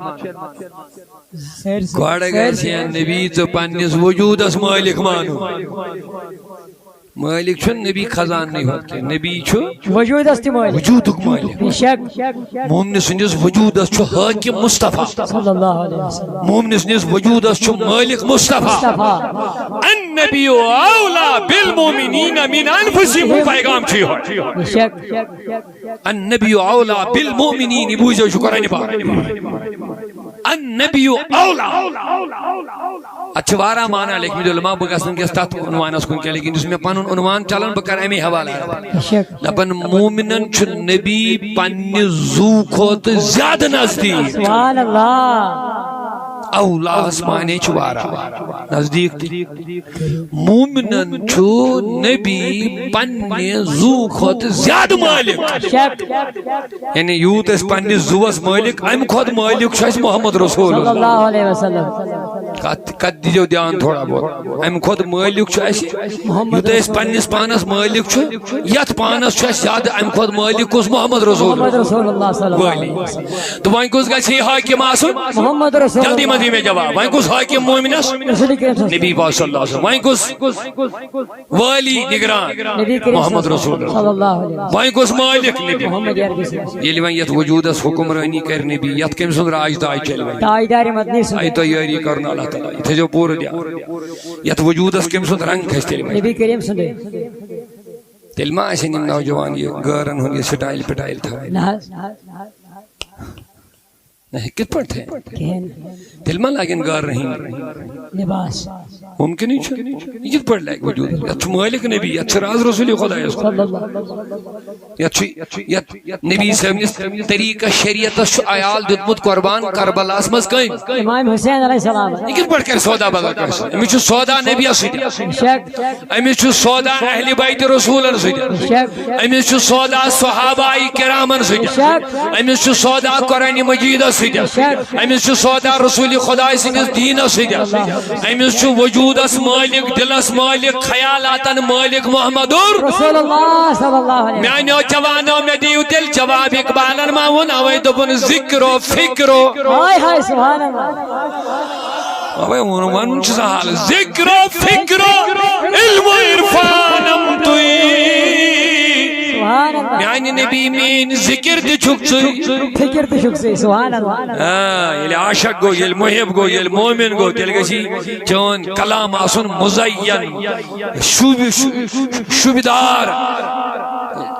سٲرسٕے۔ گۄڈٕ گژھِ ہے نبی ژٕ پننِس وجوٗدس مٲلِک مانُن۔ مٲلِک چھُنہٕ نبی خزانٕے ہوت کینٛہہ، نبی چھُ وجوٗدس تہِ مٲلِک۔ وجوٗدُک مٲلِک۔ بے شک۔ مومنہِ سٕنٛدِس وجوٗدس چھُ حاکم مصطفیٰ۔ صلی اللہ علیہ وسلم۔ مومنہِ سٕنٛدِس وجوٗدس چھُ مٲلِک مصطفیٰ۔ مصطفیٰ۔ النبی اولا بالمؤمنین من انفسہم، پیغام چھُ یِہوٚے۔ بے شک۔ النبی اولا بالمؤمنین، یہِ بوٗزِو، چھُ قرآنِ پاک۔ النبی اولا۔ اتھ چھِ واریاہ معنی لیکھمٕتۍ علماء، بہٕ گژھٕ نہٕ وٕنکیٚس تتھ عنوانس کُن کینٛہہ، لیکن یُس مےٚ پنُن عنوان چلان، بہٕ کرٕ امی حوالہٕ عرض۔ بے شک۔ دپان، مومنن چھُ نبی پننہِ زُو کھۄتہٕ زیادٕ نزدیٖک۔ سبحان اللہ۔ اولاہس معنی چھُ واریاہ نزدیٖک تہِ۔ مومنن چھُ نبی پننہِ زُو کھۄتہٕ زیادٕ مٲلِک۔ شک۔ یعنی یوٗت أسۍ پننِس زُوَس مٲلِک، اَمہِ کھۄتہٕ مٲلِک چھُ اَسہِ محمد رسول صلی اللہ۔ اللہ علیہ وسلم۔ کتھ، کتھ دیٖزیو دیان تھوڑا بہت۔ اَمہِ کھۄتہٕ مٲلِک چھُ اَسہِ، محمد یوٗتاہ أسۍ رسول۔ پننِس پانس مٲلِک چھُ، یتھ پانس چھُ اَسہِ زیادٕ اَمہِ کھۄتہٕ مٲلِک کُس؟ محمد رسول۔ محمد رسول اللہ صلی اللہ علیہ وسلم۔ تہٕ وۄنۍ کُس گژھِ یہِ حٲکِم آسُن؟ محمد رسول۔ جلدی منٛز دی مےٚ جواب۔ وۄنۍ کُس حٲکِم مومنس؟ رسول کریم صلی اللہ علیہ وسلم۔ نبی پاک صلی اللہ علیہ وسلم۔ وۄنۍ کُس؟ والی نگران نبی کریم محمد رسول۔ صلی اللہ علیہ وسلم۔ وۄنۍ گوٚژھ مٲلِک نبی۔ محمد عربی صلی اللہ علیہ وسلم۔ ییٚلہِ وۄنۍ یتھ وجوٗدس حُکمرٲنی کرِ نبی، یتھ کٔمۍ سُنٛد راج تاج چلہِ وۄنۍ؟ تاجدارِ مدنی سُنٛد۔ اَتہِ تۄہہِ یٲری کرنہٕ اللہ تعالیٰ، یہِ تھٲیزیو پوٗرٕ دیان۔ یتھ وجوٗدس کٔمۍ سُنٛد رنٛگ کھسہِ تیٚلہِ وۄنۍ؟ نبی کریم سُنٛدٕے۔ تیٚلہِ ما آسن یِم نوجوان یہِ گٲرن ہُنٛد یہِ سٹایل پٹایل تھاوان؟ نہ حظ۔ نہ، کِتھ پٲٹھۍ تھٲے؟ کِہیٖنۍ۔ تیٚلہِ ما لاگن گارٕ ہٕنٛدۍ؟ لباس۔ مُمکِنٕے چھُ۔ یہِ کِتھ پٲٹھۍ لگہِ وجوٗد؟ یَتھ چھُ مٲلِک نبی، یَتھ چھُ راز رسوٗلِ خۄدایَس۔ صلی اللہ۔ یَتھ چھُ، یَتھ نبی صٲبنِس طریٖقہ شریعتَس چھُ عیال دیُتمُت قۄربان کربلاہَس منٛز کٔمۍ؟ امام حسین علیہ السلام۔ یہِ کِتھ پٲٹھۍ کرِ سودا بدل کٲنٛسہِ؟ أمِس چھُ سودا نبیَس سۭتۍ۔ شک۔ أمِس چھُ سودا اہلِ بیتِ رسوٗلن سۭتۍ۔ شک۔ أمِس چھُ سودا صحابہ کرامن سۭتۍ۔ شک۔ أمِس چھُ سودا قرآن مجیدس سۭتۍ۔ شک۔ أمِس چھُ سودا رسول خداے سٕنٛدِس دیٖنس سۭتۍ۔ أمِس چھُ وجوٗدس مٲلِک، دِلس مٲلِک، خیالاتن مٲلِک محمد۔ رسول اللہ صلی اللہ علیہ وسلم۔ میانیو جوانو، مےٚ دِیِو تیٚلہِ جواب۔ اقبالن ما ووٚن اوے، دوٚپُن، ذکر و فکر و۔ ہاے ہاے، سبحان اللہ۔ اوے ووٚن، وَنُن چھُ سہل۔ ذکر و فکر و علم و عرفانم تُے۔ سبحان اللہ۔ میانہِ نبی میٲنۍ ذکر تہِ چھُکھ ژٕے۔ فکر تہِ چھُکھ ژٕے، سبحان اللہ۔ آ، ییٚلہِ عاشق گوٚو، ییٚلہِ محب گوٚو، ییٚلہِ مومن گوٚو، تیٚلہِ گژھِ چون کلام آسُن مزین، شوٗبہِ، شوٗبِدار،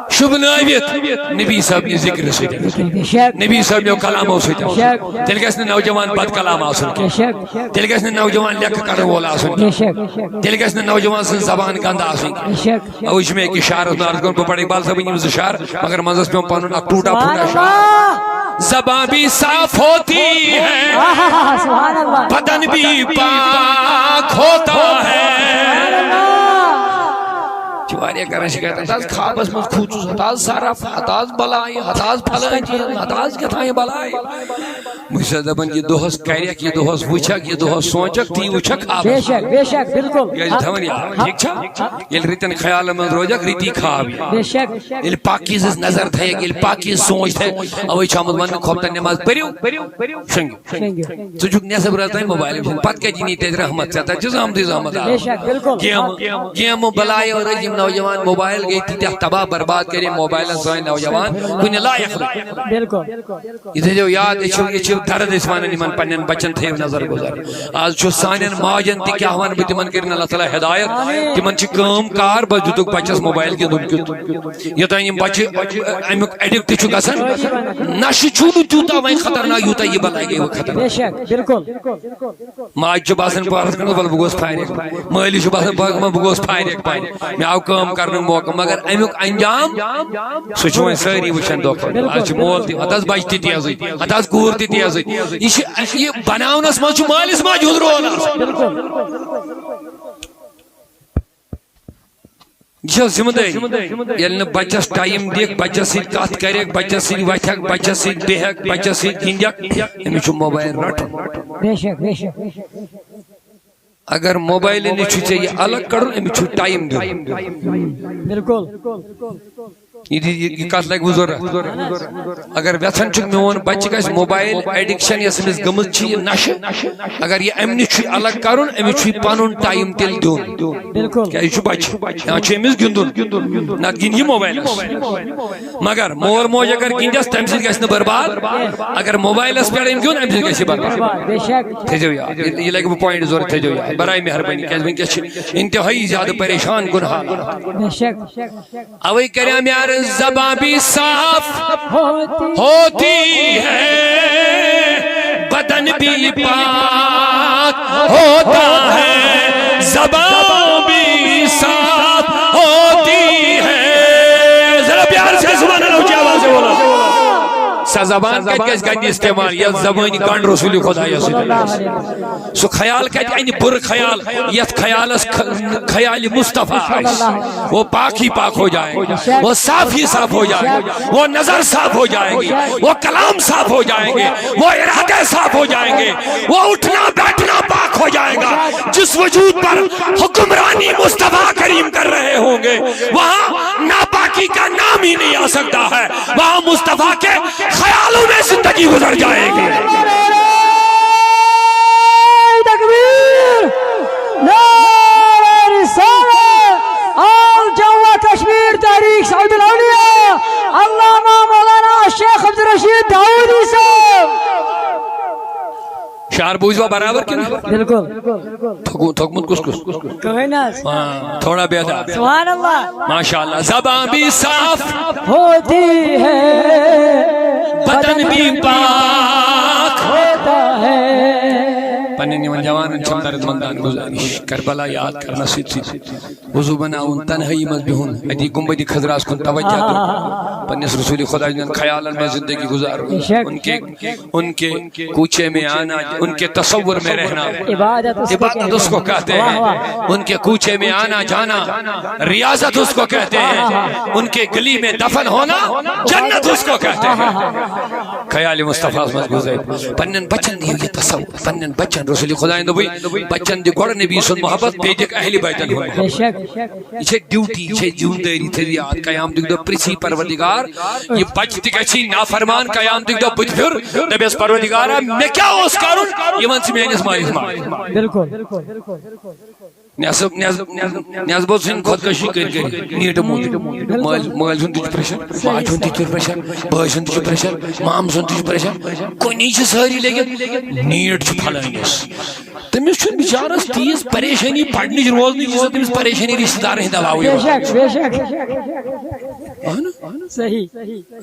شوٗبنٲوِتھ نبی صٲبنہِ ذکرِ سۭتۍ، بے شک۔ نبی صٲبنیو کلامو سۭتۍ۔ بے شک۔ تیٚلہِ گژھِ نہٕ نوجوان بد کلام آسُن کینٛہہ۔ بے شک۔ تیٚلہِ گژھِ نہٕ نوجوان لیٚکھٕ کرن وول آسُن۔ بے شک۔ تیٚلہِ گژھِ نہٕ نوجوان سٕنٛز زبان گنٛدٕ آسٕنۍ۔ بے شک۔ اوے چھُ مےٚ أکِس شعرس ناو کوٚرمُت، بہٕ پرٕ اقبال صٲبٕنۍ یِم زٕ شعر، مگر منٛزس پیوٚم پنُن اکھ ٹوٗٹا سبحان پھوٗٹا شعر۔ اللہ۔ زبان بھی صاف ہوتی ہے، آہا، سبحان اللہ۔ بدن بھی پاک ہوتا ہے۔ سبحان اللہ۔ چھِ واریاہ کران شکایت، ہتہٕ حظ خوابس منٛز کھوٗژُس، ہتہٕ حظ صرف، ہتہٕ حظ بلاے، ہتہٕ حظ پھلٲنۍ چیٖز، ہتہٕ حظ کیٛاہ تام بلاے۔ بہٕ چھُس دپان، یہِ دۄہس کرکھ، یہِ دۄہس سونچکھ، تی وٕچھکھ خوابس۔ بے شک، بے شک، بالکل۔ ییٚلہِ تھاوان یاد، ٹھیٖک چھا؟ ییٚلہِ رٕتٮ۪ن خیالن منٛز روزکھ، رٕتی خواب یی۔ بے شک۔ ییٚلہِ پاکیٖزٕچ نظر تھایکھ، ییٚلہِ پاکیٖز سونچ تھایکھ، اوے چھُ آمُت وننہٕ، خۄفتن نٮ۪ماز پٔرِو، شۄنٛگِو۔ شۄنٛگِو۔ ژٕ چھُکھ نٮ۪صٕب رٲژ تام موبایل وٕچھان، پتہٕ کتہِ یی تیٚلہِ رحمت ژےٚ؟ تتہِ چھِ زامتٕے زامت بے آسان۔ شک، بالکل۔ گیمہٕ، گیمہٕ بلایو رٔجِم نہ نوجوان موبائل گٔے تیٖتیٛاہ تباہ برباد، کٔرۍ موبائلن سٲنۍ نوجوان کُنہِ لایق۔ بالکل۔ یہِ تھٲیزیو یاد، أسۍ چھِ، یہِ چھِ درد أسۍ وَنان یِمن پننٮ۪ن بچن، تھٲیِو نظر گُزر۔ آز چھُ سانٮ۪ن ماجن تہِ، کیٛاہ وَنہٕ بہٕ تِمن، کٔرِن اللہ تعالیٰ ہدایت۔ تِمن چھِ کٲم کار، بس دِتُکھ بچس موبائل گِنٛدُن کیُتھ۔ یوٚتام یِم بچہِ اَمیُک addict چھُ گژھان، نشہٕ چھُ نہٕ تیوٗتاہ وۄنۍ خطرناک یوٗتاہ یہِ بلاے گٔے وۄنۍ خطرناک۔ بے شک، بالکل۔ ماجہِ چھُ باسان پارس کھنٛڈس، "وَلہٕ بہٕ گوس فارغ۔" مٲلِس چھُ باسان پارس کھنٛڈس، "بہٕ گوس فارغ پانہِ، مےٚ آو کٲم کرنُک موقعہٕ۔" مگر اَمیُک انجام، سُہ چھُ وۄنۍ سٲری وٕچھان دۄہ کھۄتہٕ دۄہ۔ آز چھِ مول تہِ، ہتہٕ حظ بچہِ تہِ تیزٕے، ہتہٕ حظ کوٗر تہِ تیزٕے۔ یہِ چھِ، یہِ بناونس منٛز چھُ مٲلِس ماجہِ ہُنٛد رول آسان۔ یہِ چھےٚ ذمہٕ دٲری۔ ییٚلہِ نہٕ بچس ٹایم دِکھ، بچس سۭتۍ کتھ کرکھ، بچس سۭتۍ وتھکھ، بچس سۭتۍ بیہکھ، بچس سۭتۍ گِنٛدکھ، أمِس چھُ موبائل رٹُن۔ بے شک، بے شک۔ اگر موبائل نِش چھُ ژےٚ یہِ الگ کڑُن، أمِس چھُ ٹایم دیُن۔ بالکل۔ یہِ دِ-، یہِ، یہِ کتھ لگہِ وۄنۍ ضروٗرت؟ اگر ویژھان چھُکھ میون بچہِ گژھِ موبائل addiction یۄس أمِس گٔمٕژ چھِ، یہِ نشہٕ، اگر یہِ امہِ نِش چھُ الگ کرُن، أمِس چھُ یہِ پنُن ٹایم تیٚلہِ دیُن۔ بالکل۔ کیٛازِ یہِ چھُ بچہِ، یا چھُ أمِس گِنٛدُن، نتہٕ گِنٛدِ یہِ موبائلس۔ مگر مول موج اگر گِنٛدٮ۪س، تمہِ سۭتۍ گژھِ نہٕ برباد۔ اگر موبائلس پٮ۪ٹھ أمۍ گیُنٛد، امہِ سۭتۍ گژھِ یہِ برباد۔ بے شک۔ تھٲیزیو یاد، یہِ، یہِ لگہِ بہٕ point ضروٗرت، تھٲیزیو یاد، برائے مہربانی، کیٛازِ وٕنکیٚس چھِ انتہٲیی زیادٕ پریشان کُن حالات۔ بے شک۔ اوے کریم یار، زبان بھی صاف ہوتی ہے، بدن بھی پاک ہوتا ہے، زبان بھی صاف ہوتی ہے۔ ذرا پیار سے سبحان اللہ اونچی آواز سے بولو۔ سۄ زبان کتہِ گژھِ گندِ استعمال؟ یۄس زبٲنۍ گنڈ رسول خدایس سۭتۍ۔ سُہ خیال کتہِ انہِ بُرٕ خیال، یتھ خیالس خ-، خیال مصطفیٰ آسہِ۔ وہ پاک ہی پاک ہو جائیں گے، وہ صاف ہی صاف ہو جائیں گے، وہ نظر صاف ہو جائیں گے، وہ کلام صاف ہو جائیں گے، وہ ارادے صاف ہو جائیں گے، وہ اٹھنا بیٹھنا پاک ہو جائے گا۔ جس وجود پر حکمرانی مصطفیٰ کریم کر رہے ہوں گے، وہاں ناپاکی کا نام ہی نہیں آ سکتا ہے۔ وہاں مصطفیٰ کے خیالوں میں زندگی گزر جائے گی۔ تکبیر، نعرہ رسالت، آل جموں و کشمیر تحریک سعید الاولیاء، علامہ مولانا شیخ عبدالرشید داؤدی صاحب۔ شعر بوٗزوا برابر کِنہٕ؟ بالکل۔ تھوٚکمُت، تھوٚکمُت کُس کُس؟ کٕہٕنۍ نہٕ حظ۔ ہاں، تھوڑا بیدار۔ سبحان اللہ۔ ماشاء اللہ۔ زبان بھی صاف ہوتی ہے، بدن بھی پاک ہوتا ہے۔ پننٮ۪ن یِمن جوانن چھم درد مندان گزارش، کربلا یاد کرنس سۭتۍ سۭتۍ وضو بناوُن، تنہٲیی منٛز بِہُن، اتی گنبدِ خضراہس کُن توجہ دیُن، پننِس رسول خدا سٕنٛدٮ۪ن خیالن منٛز زندگی گزارُن۔ بے شک۔ ان کے، ان کے کوچے میں آنا، ان کے تصور میں رہنا، عبادت اس کو عبادت اس کو کہتے ہیں۔ واہ، واہ۔ ان کے کوچے میں آنا جانا، ریاضت اس کو کہتے ہیں۔ ان کے گلی میں دفن ہونا، جنت اس کو کہتے ہیں۔ خیال مصطفیٰ منٛز گزٲرِتھ پننٮ۪ن بچن دِیِو یہِ تصور، پننٮ۪ن بچن۔ رسول خدایَن دوٚپُے، بچن دِ گۄڈٕ نبی سُنٛد محبت، بیٚیہِ دِکھ اہلِ بیتن ہُنٛد محبت۔ بے شک۔ یہِ چھےٚ ڈیوٹی، یہِ چھےٚ ذمہٕ دٲری۔ تھٲیِو یاد، قیامتُک دۄہ پرٛژھی پروردگار، یہِ بچہِ تہِ گژھی نافرمان، قیامتُک دۄہ بُتھِ پھیُر، دَپٮ۪س، "پروردگارا، مےٚ کیٛاہ اوس کرُن، یِمن ژٕ میٲنِس مٲلِس ماجہِ؟" بالکل۔ نٮ۪صٕب، نٮ۪صٕب، نٮ۪صبو ژھٕنۍ خۄدکٔشی کٔرۍ کٔرۍ نیٖٹہٕ موٗجوٗب۔ مٲلۍ، مٲلۍ سُنٛد تہِ چھُ پریشر، ماجہِ ہُنٛد تہِ چھُ پریشر، بٲے سُنٛد تہِ چھُ پریشر، مامہٕ سُنٛد تہِ چھُ پریشر، کُنی چھِ سٲری لٔگِتھ، نیٖٹ چھُ پھلٲنِس۔ تٔمِس چھُنہٕ بِچارَس تیٖژ پریشٲنی پَرنٕچ روزنٕچ، یُس تٔمِس پریشٲنی رِشتہٕ دارَن ہِنٛدِ علاوٕ بے یوت۔ شک، بے شک۔ اَہَن۔ صحیح۔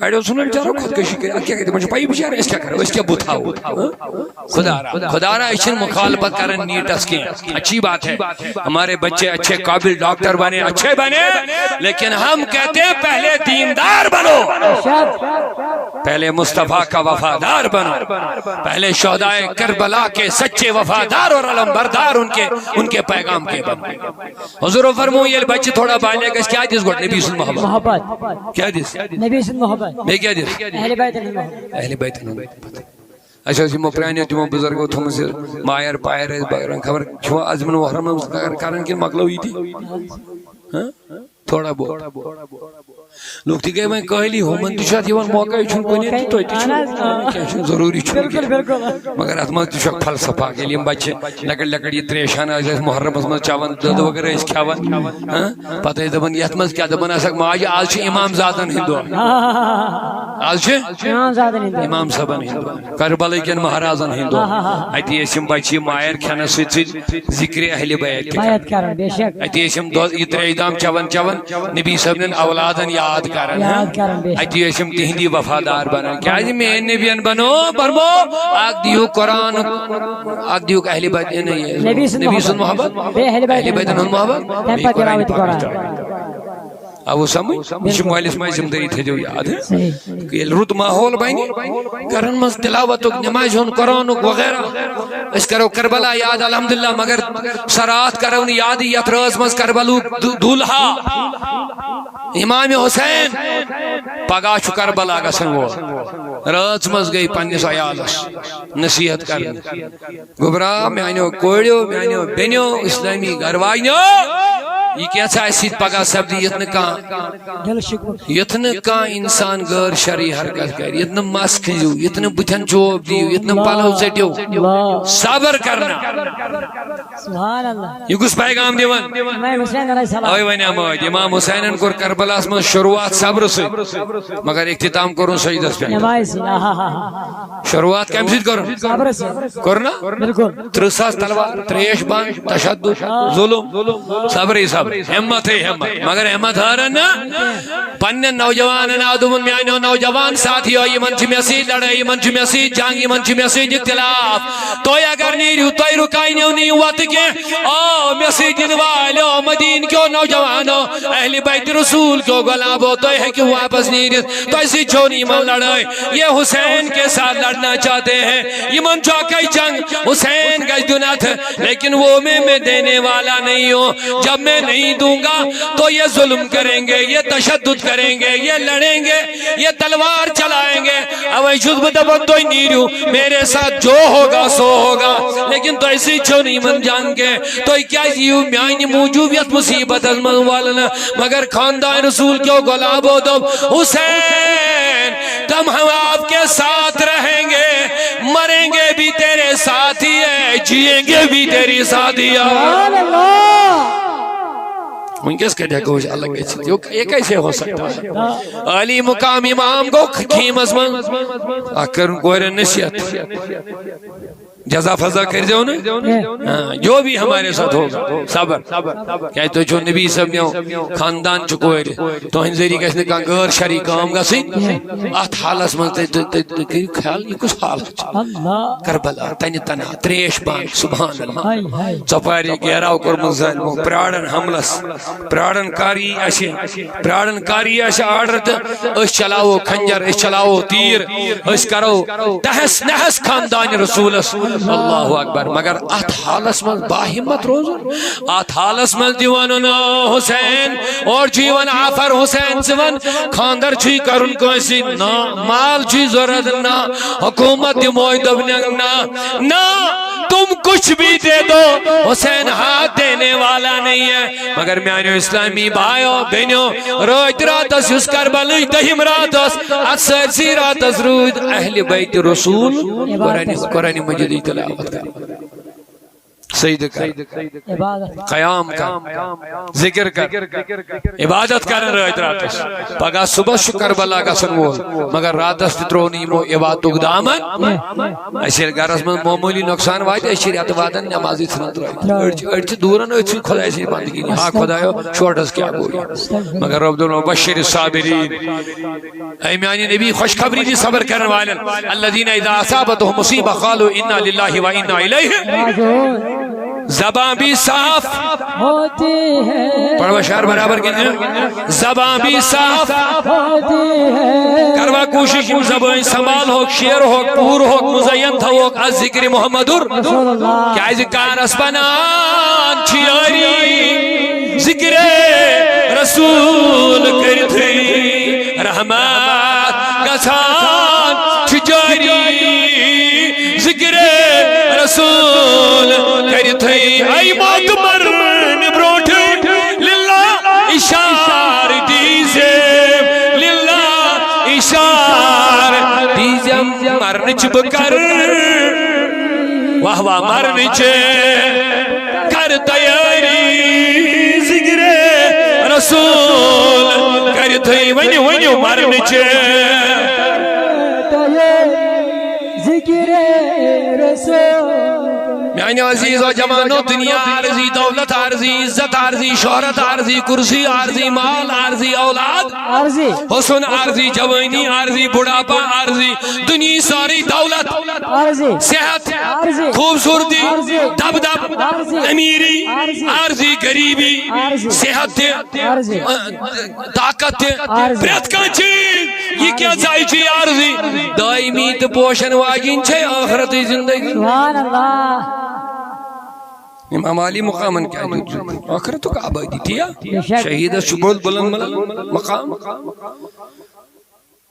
اَڑیو ژھُن نہٕ بِچارو خۄدکٔشی کٔرِتھ، اَتھ کیٛاہ کَرِ؟ تِمَن چھُ پَیی بِچارٕ أسۍ کیٛاہ کَرو، أسۍ کیٛاہ بُتھ ہاوو؟ خدا را، خدا را، أسۍ چھِنہٕ مخالفت کران نیٖٹَس کینٛہہ، اچھی بات ہے، ہمارے بچے اچھے قابل ڈاکٹر بنے، اچھے بنے، لیکن ہم کہتے ہیں پہلے دیندار بنو، پہلے مصطفیٰ کا وفادار بنو، پہلے شہدائے کربلا کے سچے وفادار اور علمبردار ان کے، ان کے پیغام کے بنو۔ حضور فرمو، ییٚلہِ بچہِ تھوڑا بالغ گژھِ، کیٛاہ دِس گۄڈٕ؟ نبی سُنٛد محبت۔ محبت۔ کیٛاہ دِس؟ نبی سُنٛد محبت۔ بیٚیہِ کیٛاہ دِس؟ اہل بیت ہُنٛد محبت۔ اہل بیت ہُنٛد محبت۔ اَسہِ ٲس یِمو پرٛانیو تِمو بُزرگو تھٲومٕژ یہِ مایَر پایَر ٲسۍ بَران، خبر چھُوا آز یِمَن وۄہرَن منٛز کَران کِنہٕ مۄکلٲو یہِ تہِ؟ ہاں؟ تھوڑا بہت۔ لوٗکھ تہِ گٔے وۄنۍ قٲلی، ہُمن تہِ چھُ اتھ یِوان موقع، یہِ چھُنہٕ کُنہِ تہِ، تۄہہِ تہِ چھُنہٕ، کینٛہہ چھُنہٕ، ضروٗری چھُنہٕ کینٛہہ۔ مگر اتھ منٛز تہِ چھُ اکھ فلسفہ اکھ، ییٚلہِ یِم بچہِ لۄکٕٹۍ لۄکٕٹۍ یہِ تریش ہنا ٲسۍ اَسہِ محرمس منٛز چٮ۪وان، دۄد وغٲر ٲسۍ کھٮ۪وان، ہاں؟ پتہٕ ٲسۍ دپان، یتھ منٛز کیٛاہ دپان آسکھ ماجہِ، آز چھُ امام زادن ہُنٛد دۄہ۔ آز چھُ امام زادن ہُنٛد دۄہ۔ امام صٲبن ہُنٛد دۄہ۔ کربلہٕ کٮ۪ن مہرازن ہُنٛد دۄہ۔ اتی ٲسۍ یِم بچہِ یہِ مایَر کھٮ۪نس سۭتۍ سۭتۍ ذکرِ اہلِ بیت تہِ کران۔ بیت کران، بے شک۔ اتی ٲسۍ یِم دۄد، یہِ تریش دام چٮ۪وان چٮ۪وان نبی صٲبنٮ۪ن اولادن یاد کران، ہاں؟ یاد کران، بے شک۔ اتی ٲسۍ یِم تِہنٛدی وفادار بنان۔ کیازِ میٲنۍ نبین بنو، فرمو، اکھ دِیِو قرآن، اکھ دِیِو اہلِ بیت، یعنی نبی سُنٛد نبی سُنٛد محبت۔ محبت، بیٚیہِ اہلِ بیتن اہلِ بیتن ہُنٛد محبت، تہٕ بیٚیہِ بیٚیہِ قرآن قرآن تہِ تہِ قرآن۔ قرآن۔ اوٕ سمجھ، یہِ چھِ مٲلِس ماجہِ ذمہٕ دٲری، تھٲیزیو یاد۔ صحیح۔ ییٚلہِ رُت ماحول بنہِ، گرن منٛز تلاوتُک، نمازِ ہُنٛد، قرآنُک وغیرہ، أسۍ کرو کربلا یاد، الحمدللہ، مگر سۄ راتھ کرو نہٕ یادٕے یتھ رٲژ منٛز کربلُک دُ-، دُلہا امام حسین پگاہ چھُ کربلا گژھن وول۔ رٲژ منٛز گٔے پننِس عیالس نصیحت کرنہِ۔ گوٚبرا، میانیو کورِیو، میانیو بیٚنیو، اسلٲمی گرٕ واجنیو، یہِ کیٛاہ ژھا اَسہِ سۭتۍ پگاہ سپدِ، یُتھ نہٕ کانٛہہ، دِلہٕ شِکوٕ۔ یُتھ نہٕ کانٛہہ انسان غٲر شرعی حرکت کرِ، یُتھ نہٕ مس کھنٛزِو، یُتھ نہٕ بُتھٮ۪ن چوب دِیِو، یُتھ نہٕ پلو ژٔٹِو۔ اللہ۔ صبر کرنا۔ سبحان اللہ۔ یہِ کُس پیغام دِوان؟ امام حسین علیہ السلام۔ اوے وَنیٛام ٲدۍ، امام حسینن کوٚر کربلاہس منٛز شروعات صبرٕ سۭتۍ، مگر اختتام کوٚرُن سجدس پٮ۪ٹھ۔ نمازِ سۭتۍ، آہا۔ شروعات کمہِ سۭتۍ کٔرٕن؟ صبرٕ سۭتۍ۔ کوٚر نا؟ بِلکُل۔ ترٕٛہ ساس تلوار، تریش بند، تشدد، ظلم، صبرٕے صبر، ہمت ہے ہمت، مگر ہمت ہارن نہٕ۔ پننٮ۪ن نوجوانن آو دوٚپُن، میانیو نوجوان ساتھیو، یِمن چھِ مےٚ سۭتۍ لڑٲے، یِمن چھِ مےٚ سۭتۍ جنگ، یِمن چھِ مےٚ سۭتۍ اختلاف۔ تُہۍ اگر نیٖرِو، تُہۍ رُکاینیو نہٕ یہِ وتہٕ کینٛہہ۔ آ، مےٚ سۭتۍ یِنہٕ والٮ۪و، مدیٖنہٕ کیو نوجوانو، اہلِ بیت رسول کیو غلامو، تُہۍ ہیٚکِو واپس نیٖرِتھ۔ تۄہہِ سۭتۍ چھو نہٕ یِمن لڑٲے۔ یہ حسین کے ساتھ لڑنا چاہتے ہیں۔ یِمن چھُ اکے جنگ، حسین گژھِ دیُن اتھٕ، لیکن وہ میں میں دینے والا نہیں ہوں۔ جب میں نہیں دوں گا تو یہ ظلم کریں گے، یہ تشدد کریں گے، یہ لڑیں گے، یہ تلوار چلائیں گے۔ اوے چھُس بہٕ دپان، تُہۍ نیٖرِو، میرے ساتھ جو ہوگا سو ہوگا، لیکن تۄہہِ سۭتۍ چھو نہٕ یِمن جنگ کینٛہہ۔ تُہۍ کیازِ یِیِو میانہِ موٗجوٗب یتھ مصیبتس منٛز ولنہٕ؟ مگر خاندان رسول کیو غلامو دوٚپ، حسین، تم ہم آپ کے ساتھ رہیں گے، مریں گے بھی تیرے ساتھ ہی ہے، جیئیں گے بھی تیرے ساتھ ہی ہے۔ سبحان اللہ۔ وٕنکیٚس کتہِ ہٮ۪کو أسۍ الگ گٔژھِتھ؟ یہِ، یہِ کیسے ہو سکتا ہے؟ عالی مقام امام گوٚو خیمس منٛز، اکھ کٔرٕن کورٮ۪ن نصیحت۔ جزا فضا کٔرۍزیو نہٕ۔ ہاں، جو بھی ہمارے ساتھ ہوگا، صبر۔ کیازِ تُہۍ چھِو نبی صٲبنیو خاندان چہِ کورِ، تُہنٛدِ ذٔریعہٕ گژھِ نہٕ کانٛہہ غٲر شرعی کٲم گژھٕنۍ۔ اتھ حالس منٛز تُہۍ، تُہۍ، تُہۍ، تُہۍ کٔرِو خیال، یہِ کُس حال چھُ؟ اللہ۔ کربلا، تنہِ تنہا، تریش بند، سبحان اللہ۔ ہاے، ہاے۔ ژۄپارِ گیراو کوٚرمُت ظٲلمو، پرٛاران حملس، پرٛاران کر یی اَسہِ، پرٛاران کر یی اَسہِ آرڈر تہٕ أسۍ چلاوو خنجر، أسۍ چلاوو تیٖر، أسۍ کرو تہس نہس خاندان رسولس۔ اللہ اکبر۔ مگر اتھ حالس منٛز باہمت روزُن، اتھ حالس منٛز تہِ ونُن، حسین، اورٕ چھُ یِوان آفر، حسین، ژٕ ون، خاندر چھُے کرُن کٲنٛسہِ؟ نہ۔ مال چھُے ضروٗرت؟ نہ۔ حکومت دِموے؟ دوٚپنَکھ، نہ، نہ، تم کچھ بھی دے دو، حسین ہاتھ دینے والا نہیں ہے۔ مگر میانیو اسلامی بھائیو، بیٚنیو، رٲتۍ راتس یُس کربلٕچ دٔہِم رات ٲس، اتھ سٲرسٕے راتس روٗدۍ اہلِ بیت رسول قرآن، قرآن مجیدٕچ تلاوت کران۔ سجدٕ کر، عبادت۔ قیام کر، ذکر کر، عبادت کرن رٲتۍ راتس۔ پگاہ صبحس چھُ کربلا گژھن وول، مگر راتس تہِ ترٛوو نہٕ یِمو عبادتُک دامن۔ اسہِ ییٚلہِ گرس منٛز معموٗلی نۄقصان واتہِ، أسۍ چھِ رٮ۪تہٕ وادن نٮ۪مازٕے ژھٕنان ترٲوِتھ۔ أڑۍ چھِ، أڑۍ چھِ دوٗران أتھۍ سۭتۍ خۄداے سٕنٛزِ بندگی نِش۔ ہا خۄدایو، شوٹس کیٛاہ گوٚو یہِ؟ مگر رب دِوان، بشر الصابرین۔ اے میانہِ نبی، خوشخبری دی صبر کرن والٮ۪ن۔ الذین اذا اصابتهم مصیبہ قالوا انا للہ و انا الیہ۔ زبان بھی صاف۔ ہوتی ہے۔ پڑھو شعر برابر کِنہٕ؟ زبان بھی صاف۔ ہوتی ہے۔ کروا کوٗشِش یِم زبٲنۍ سنبھال ہوک، شیر ہوک، پوٗر ہوک، مزین تھاووک از ذکر محمد۔ رسول اللہ۔ کیازِ کارس بنان چھِ یٲری۔ ذکر رسول کٔرِتھٕے رحمت گژھان چھِ جٲری۔ ذکر رسول کٔرِتھٕے اے موت مرنہٕ برونٛٹھٕے للہ اشارٕ دیٖزِ۔ مرنٕچ بہٕ کرٕ، واہ واہ، مرنٕچ کرٕ تیٲری، ذکرِ رسول کٔرِتھٕے، ؤنِو، ؤنِو، مرنٕچ۔ ذکرِ رسول۔ میانیو عزیزو جوانو، دنیا عارضی، دولت عارضی، عزت عارضی، شہرت عارضی، کرسی عارضی، مال عارضی، اولاد عارضی۔ حسن عارضی، جوانی عارضی، بڑھاپا عارضی، دنیا ساری دولت عارضی۔ صحت عارضی۔ خوبصورتی عارضی۔ دبدب عارضی۔ امیری عارضی۔ عارضی، غریبی عارضی۔ صحت تہِ عارضی۔ طاقت تہِ عارضی۔ پرٛٮ۪تھ کانٛہہ چیٖز، یہِ کیٛاہ ژایہِ چھِ عارضی؟ دٲیمی تہٕ پوشن واجِنۍ چھے ٲخرتٕچ زندگی۔ سبحان اللہ۔ امام علی مقامن کیٛاہ دیُت؟ ٲخرتُک آبٲدی، تی یا؟ بے شک۔ شہیدس چھُ بوٚڑ بلند ملند مقام۔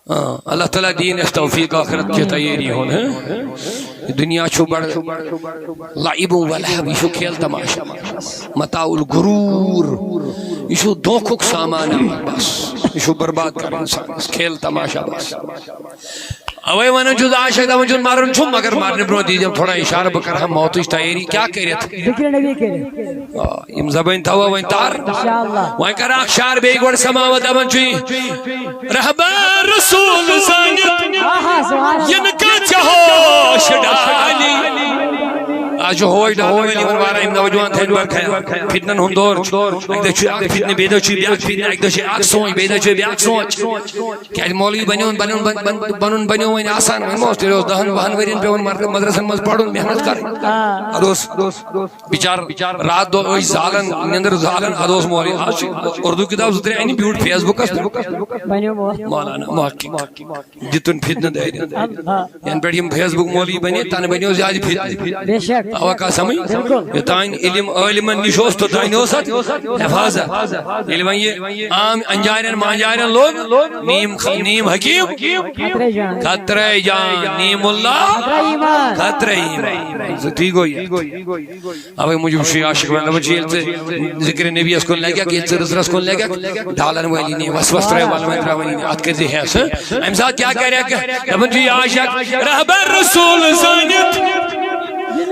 آ، اللہ تعالیٰ دِیِن اَسہِ توفیق ٲخرت کہِ تیٲری ہُنٛد، ہہ؟ یہِ دُنیا چھُ بڑٕ لعب و لہو، یہِ چھُ کھیل تماشہ، متاع الغرور، یہِ چھُ دھوکُک سامان بس، یہِ چھُ برباد کران انسانس، کھیل تماشہ بس۔ اوے ونان چھُس، عاشق دپان چھُس، مرُن چھُم، مگر مرنہٕ برونٛہہ دیٖزٮ۪م تھوڑا اشارٕ، بہٕ کرٕ ہا موتٕچ تیٲری۔ کیٛاہ کٔرِتھ؟ ذکر نبی کٔرِتھ۔ آ، یِم زبٲنۍ تھاوو وۄنۍ تر۔ انشاءاللہ۔ وۄنۍ کرٕ اکھ شعر بیٚیہِ گۄڈٕ سماوت، دپان چھُ یہِ، رہبر رسول زٲنِتھ آہا، سبحان اللہ۔ یِنہٕ کانٛہہ ژےٚ ہوش ڈالی۔ آز چھُ ہوش ڈالن وٲلۍ یِمن واریاہ، یِم نوجوان تھٲیِن برخیال۔ فتنن ہُنٛد دور چھُ۔ اکہِ دۄہ چھُ اکھ فتنہٕ، بیٚیہِ دۄہ چھُ بیٛاکھ فتنہٕ، اکہِ دۄہ چھُ اکھ سونٛچ، بیٚیہِ دۄہ چھُ بیٛاکھ سونٛچ۔ کیٛازِ مولوی بنیوٚو، بنیوٚو، بن-، بن-، بنُن بنیوٚو وۄنۍ آسان، وۄنۍ ما اوس؟ تیٚلہِ اوس دَہَن وُہَن ؤرِین پٮ۪وان مر-، مدرسن منٛز پرُن، محنت کرٕنۍ۔ آ۔ اَدٕ اوس بِچار راتھ دۄہ ٲسۍ زالان، نِندٕر زالان، اَدٕ اوس مولوی۔ آز چھُ اردو کِتاب زٕ ترٛےٚ اَنہِ بیوٗٹھ فیس بُکس پٮ۪ٹھ۔ بنیوٚو موت۔ مولانا محقق۔ دِتُن فتنہٕ دٲرِتھ۔ اللہ۔ ینہٕ پٮ۪ٹھ یِم فیس بُک مولوی بنے، تنہٕ بنیو زیادٕ فتنہٕ۔ بے شک۔ آوا کتھ سمجھ؟ بالکل۔ یوٚتام علم عٲلمن نِش اوس، توٚتام اوس اتھ حفاظت۔ ییٚلہِ وۄنۍ یہِ عام انجارٮ۪ن مانجارٮ۪ن لوٚگ، نیم خ-، نیم حکیم خطرے جان۔ خطرے جان، نیم اللہ خطرے ایمان۔ خطرے ایمان۔ زٕ تی گوٚو یہِ۔ اوے موٗجوٗب چھُ یہِ عاشق ونان، دپان چھُ، ییٚلہِ ژٕ ذکر نبیَس کُن لگکھ، ییٚلہِ ژٕ رٕژرَس کُن لگکھ، ڈالن وٲلی نی، وسوس ترٲوۍ، ولوٕنۍ ترٲوٕنۍ نی، اتھ کٔرۍ زِ ہٮ۪س، ہہ؟ امہِ ساتہٕ کیٛاہ کرٮ۪کھ؟ دپان چھُ، یہِ عاشق، رہبر رسول زٲنِتھ،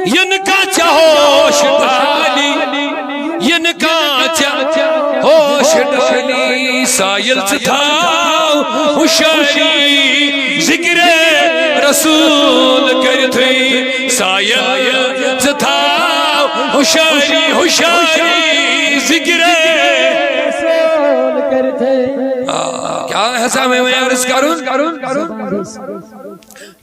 یِنہٕ کانٛہہ ژےٚ ہوش ڈالی، یِنہٕ کانٛہہ ژےٚ ہوش ڈالی، سایل ژٕ تھاو ہُشٲری، ذکر رسول کٔرِتھٕے سایل ژٕ تھاو ہُشٲری، ہُشٲری ذکر۔ آ، کیٛاہ ہسا مےٚ وۄنۍ عرض کرُن؟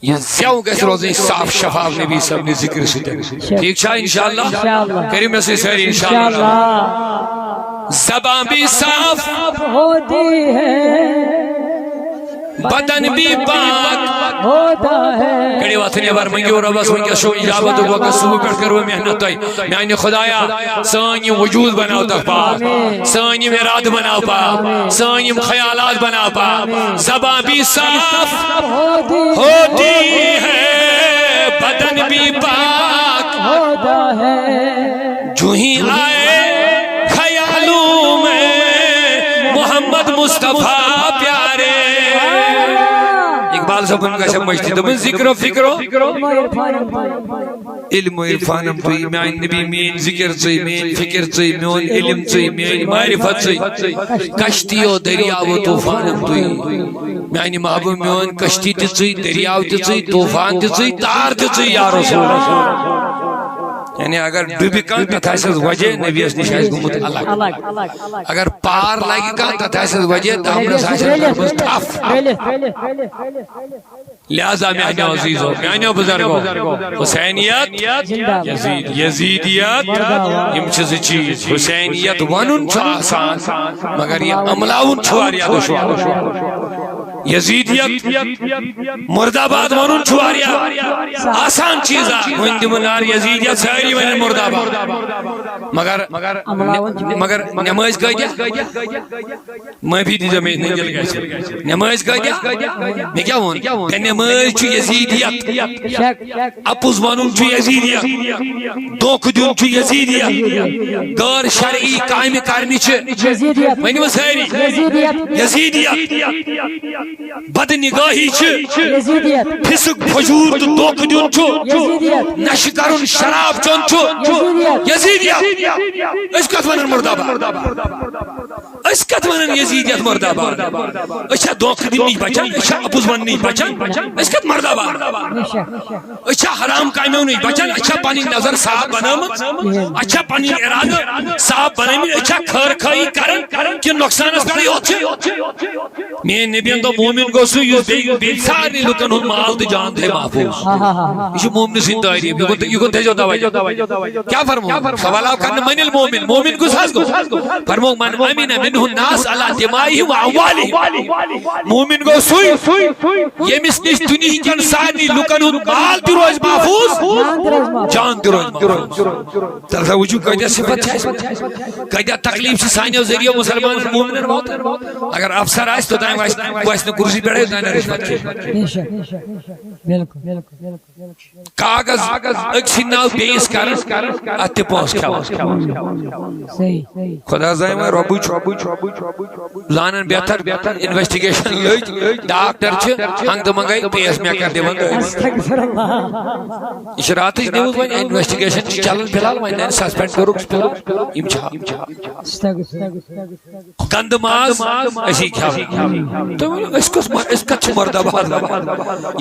یہِ زٮ۪و گژھِ روزٕنۍ صاف شفاف نبی صٲبنہِ ذکرِ سۭتۍ۔ ٹھیٖک چھا؟ انشاءاللہ۔ انشاءاللہ۔ کٔرِو مےٚ سۭتۍ سٲری انشاءاللہ۔ انشاءاللہ۔ زبان بھی صاف ہوتی ہے۔ بدن بھی پاک ہوتا ہے۔ کٔڑِو اَتھٕ نٮ۪بر، مٔنٛگِو رۄبَس وٕنکیٚس چھُو اِجابتُک وقت، صُبحہٕ پٮ۪ٹھ کٔروٕ محنت تۄہہِ۔ میٛانہِ خۄدایا، سٲنۍ یِم وجوٗد بناو تَتھ پاک، آمین۔ سٲنۍ یِم اِرادٕ بناو پاک، سٲنۍ یِم خیالات بناو پاک۔ زبان بھی صاف ہوتی ہے، بدن بھی پاک ہوتا ہے۔ جو ہی آئے خیالوں میں محمد مصطفیٰ پیارے۔ اقبال صٲبُن گژھِ مٔشتٕے، دوٚپُن، ذکر و فکر و علم و عرفانم تُہۍ، میٛانہِ نبی، میٛٲنۍ ذکر ژٕے، میٛٲنۍ فکر ژٕے، میون علم ژٕے، میٛٲنۍ معرفت ژٕے، کشتی و دریاو و طوفانم تُہۍ۔ میٛانہِ محبوب، میون کشتی تہِ ژٕے، دریاو تہِ ژٕے، طوفان تہِ ژٕے، تار تہِ ژٕے، یا رسول اللہ۔ یعنی اگر ڈُبہِ کانٛہہ، تتھ آسٮ۪س وجہ نبیَس نِش آسہِ گوٚمُت الگ۔ الگ۔ اگر پار لگہِ کانٛہہ، تتھ آسٮ۪س وجہ دامنس آسٮ۪س کٔرمٕژ تھپھ۔ رٔلِتھ۔ لہذا میانیو عزیزو، میانیو بزرگو، حسینیت، زندہ باد۔ یزید، یزیدیت، مردہ باد۔ یِم چھِ زٕ چیٖز۔ حسینیت ونُن چھُ آسان، مگر یہِ عملاوُن چھُ واریاہ دُشوار۔ یزیدیت، مردہ باد ونُن چھُ واریاہ آسان چیٖزا۔ وۄنۍ دِمہٕ نار یزیدیت، سٲری ونن مردہ باد۔ مگر، عملاوُن چھُ مگر نمٲز کۭتیاہ؟ معٲفی دیٖزیو مےٚ، یِتھ نہٕ دِل گژھِ۔ نمٲز کۭتیاہ؟ مےٚ کیٛاہ ووٚن؟ تہٕ نمٲز چھُ یزیدیت۔ شک۔ اپُز ونُن چھُ یزیدیت۔ دھوکہٕ دیُن چھُ یزیدیت۔ غٲر شرعی کامہِ کرنہِ چھِ، یزیدیت۔ ؤنِو سٲری۔ یزیدیت۔ یزیدیت۔ بدنگاہی چھِ، یزیدیت۔ فسق، فجور تہٕ دھوکہٕ دیُن چھُ، یزیدیت۔ نشہٕ کرُن، شراب چیوٚن چھُ، یزیدیت۔ یزیدیت۔ أسۍ کتھ ونان مردہ باد؟ أسۍ کتھ ونان یزیدیت مردہ باد؟ أسۍ چھا دھوکہٕ دِنہٕ نِش بچان؟ أسۍ چھا اپُز وننہٕ نِش بچان؟ أسۍ کتھ مردہ باد؟ بے شک۔ أسۍ چھا حرام کامیو نِش بچان؟ أسۍ چھا پنٕنۍ نظر صاف بنٲومٕژ؟ اَسہِ چھا پنٕنۍ ارادٕ صاف بنٲومٕتۍ؟ أسۍ چھا خٲر خٲہی کران کِنہٕ نۄقصانس پٮ۪ٹھٕے یوت چھِ؟ میٲنۍ نبیَن دوٚپ، مومن گوٚو سُہ یُس بیٚیہِ، بیٚیہِ سارنٕے لُکن ہُنٛد مال تہٕ جان تھٲے محفوٗظ۔ ہا، ہا، ہا، ہا۔ یہِ چھُ مومنہٕ سٕنٛدِ تعریٖف۔ یہِ گوٚو، یہِ گوٚو تھٲیزیو توجہ۔ کیٛاہ فرموو؟ فَلَا یُکَذِّبُ مَنِ الْمُؤْمِنُ۔ مومن کُس حظ گوٚو؟ فرموو، مَنْ أَمِنَ مِنْهُ النَّاسُ عَلَىٰ دِمَاءِهِمْ وَأَمْوَالِهِمْ۔ مومن گوٚو سُے، ییٚمِس نِش دُنیہِکٮ۪ن سارنٕے لُکن ہُنٛد مال تہِ روزِ محفوٗظ، جان تہِ روزِ محفوٗظ۔ جان تہِ روزِ محفوٗظ۔ تیٚلہِ سا وٕچھِو، کۭتیٛاہ صفت چھِ اَسہِ، کۭتیٛاہ تکلیٖف چھِ سانیو ذٔریعو مُسلمان مومنن واتان۔ اگر افسر آسہِ، توٚتام وَسہِ، وَسہِ نہٕ کُرسی پٮ۪ٹھٕے، توٚتام نہٕ رِشوت کھیٚیہِ۔ بے شک، بے شک۔ بِلکُل۔ کاغذ أکۍ سٕنٛدِ ناوٕ بیٚیِس کران، اَتھ تہِ پونٛسہٕ کھٮ۪وان۔ صحیح۔ خدا زانہِ وۄنۍ رۄبٕے چھُ۔ زانن بہتر، انویسٹیگیشن لٔج، ڈاکٹر چھِ ہنگ تہٕ منگے پیس میکر دِوان دٲرِتھ۔ استغفر اللہ۔ یہِ چھِ راتٕچ نِوٕز، وۄنۍ انویسٹیگیشن چھِ چلان فی الحال، وۄنۍ نہٕ سسپینڈ کوٚرُکھ، کوٚرُکھ، یِم چھِ ہاو۔ استغفر۔ گندٕ ماز أسی کھٮ۪وان۔ تُہۍ ؤنِو، أسۍ کۄس مر-، أسۍ کتھ چھِ مردہ باد؟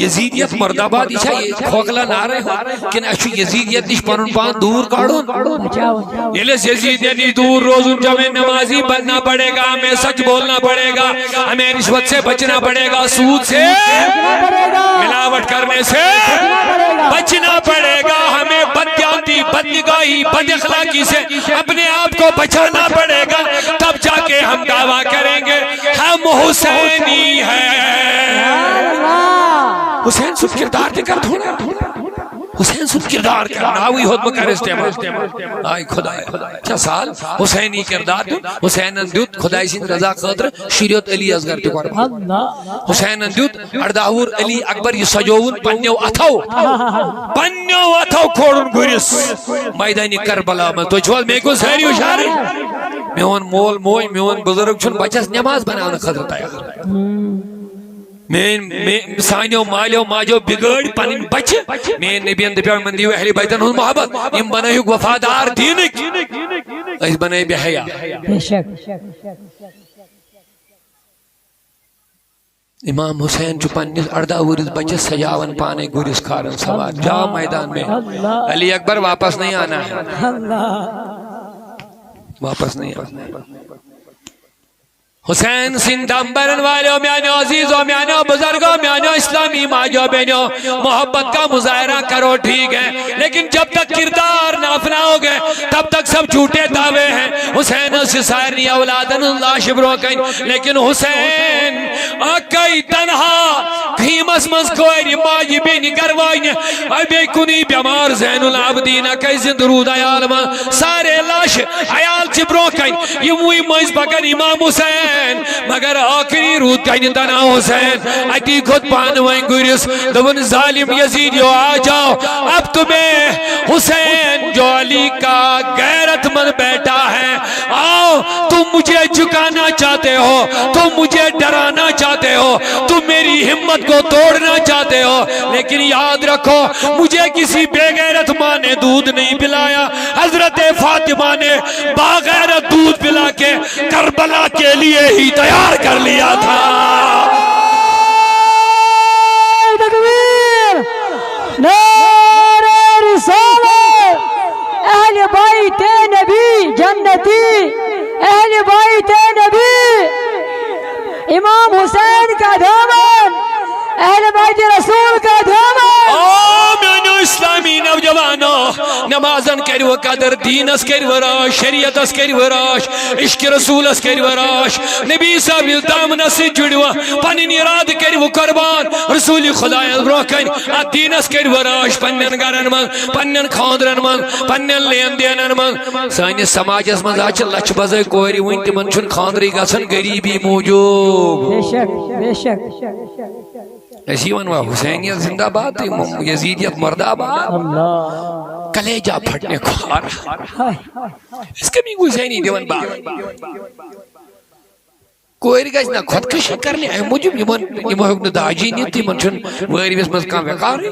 یزیدیت مردہ باد، یہِ چھا یہِ کھوکھلا نعرے ہو؟ کِنہٕ اَسہِ چھُ یزیدیت نِش پنُن پان دوٗر کڑُن؟ بچاوُن۔ ییٚلہِ أسۍ یزیدیت نِش دوٗر روزُن، جامع نمازی بننا پڑے گا، ہمیں سچ بولنا پڑے گا، ہمیں رشوت سے بچنا پڑے گا، سود سے، ملاوٹ کرنے سے بچنا پڑے گا، ہمیں بددیانتی، بدنگاہی، بد اخلاقی سے اپنے آپ کو بچانا پڑے گا، تب جا کے ہم دعویٰ کریں گے ہم حسینی ہیں۔ حسین سُنٛد کردار تہِ کر تھوڑا۔ حسین سُنٛد کردار کر، ناوٕے ہوت مہٕ کر استعمال۔ آے خدایا، چھا سہل؟ حسینی کردار دیُن، حسینن دیُت خداے سٕنٛدِ رضا خٲطرٕ شُریوت علی اصغر تہِ قربان۔ اللہ۔ حسینن دیُت ارداہ وُہُر علی اکبر، یہِ سجووُن پننیو اتھو، پننیو اتھو کھولُن گُرِس میدانِ کربلا منٛز۔ تُہۍ چھِو حظ مےٚ کُن سٲری ہُشارٕے؟ میون مول موج، میون بزرگ چھُنہٕ بچس نماز بناونہٕ خٲطرٕ تیار۔ میٲنۍ، مے-، سانیو مالیو ماجو بگٲڑۍ پنٕنۍ بچہِ۔ میٲنۍ نبین دپیو، یِمن دِیِو اہلِ بیتن ہُنٛد محبت، یِم بنٲیِو وفادار دیٖنٕکۍ، أسۍ بنٲے بے حیا۔ بے شک۔ امام حسین چھُ پننِس ارداہ وُہرِس بچس سجاوان پانے گُرِس کھارن سوار۔ جا میدان میں۔ اللہ۔ علی اکبر واپس نہیں آنا ہے۔ اللہ۔ واپس نہیں آنا ہے۔ حسین سٕنٛدۍ دم برن والیو، میانیو عزیزو، میانیو بزرگو، میانیو اسلامی ماجو بہنیو، محبت کا مظاہرہ کرو، ٹھیک ہے، لیکن جب تک کردار نہ اپناؤ گے، تب تک سب جھوٹے دعوے ہیں۔ حسین ٲس سارنٕے اولادن ہٕنٛز لاش برونٛہہ کنہِ، لیکن حسین اکے تنہا خیمس منٛز کورِ ماجہِ بیٚنہِ گرٕ واجنہِ، بیٚیہِ کُنُے بٮ۪مار زین العابدین اکے زِندٕ روٗد عیال منٛز۔ سارے لاشہِ عیال چھِ برونٛہہ کنہِ، یِموٕے مٔنٛزۍ پکان امام حسین، مگر ٲخری روٗد کنہِ تنہا حسین۔ اتی کھوٚت پانہٕ وۄنۍ گُرِس، دوٚپُن، ظالم یزیدیو، آ جاؤ، اب تمہیں حسین جو علی کا غیرت مند بیٹا ہے، آؤ، تم مجھے جھکانا چاہتے ہو، تم مجھے ڈرانا چاہتے ہو، تم میری ہمت کو توڑنا چاہتے ہو، لیکن یاد رکھو، مجھے کسی بے غیرت ماں نے دودھ نہیں پلایا۔ حضرت فاطمہ نے باغیرت دودھ پلا کے کربلا کے لیے ہی تیار کر لیا تھا۔ تکبیر! نعرہ رسالت! اہل بیت نبی جنتی، اہل بیت نبی، امام حسین کا دامن، اہل بیت رسول کا دامن۔ آ میانیو اسلامی نوجوانو، نمازن کٔرِو قدر، دیٖنس کٔرِو راش، شریعتس کٔرِو راش، عشق رسولس کٔرِو راش، نبی صاحب یُس دامنس سۭتۍ جُڑِو، پنٕنۍ ارادٕ کٔرِو قربان رسول خدایس برونٛہہ کنہِ، اتھ دیٖنس کٔرِو راش پننٮ۪ن گرن منٛز، پننٮ۪ن خاندرن منٛز، پننٮ۪ن لین دینن منٛز۔ سٲنِس سماجس منٛز حظ چھِ لچھِ بزے کورِ وُنہِ، تِمن چھُنہٕ خاندرٕے گژھان غریٖبی موٗجوٗب۔ بے شک، بے شک۔ أسۍ یِوان وا حسینیت زندہ باد تہٕ یِم یزیدیت مردہ باد۔ اللہ۔ کلیجہ پھٹنے خوار۔ ہاے۔ أسۍ کٔمی حسینی دِوان باغ۔ کورِ گژھِ نہ خۄدکٔشی کرنہِ، امہِ موٗجوٗب یِمن، یِمو ہیوٚک نہٕ داجی نِتھ، تہٕ یِمن چھُنہٕ وٲرۍوِس منٛز کانٛہہ وقارٕے۔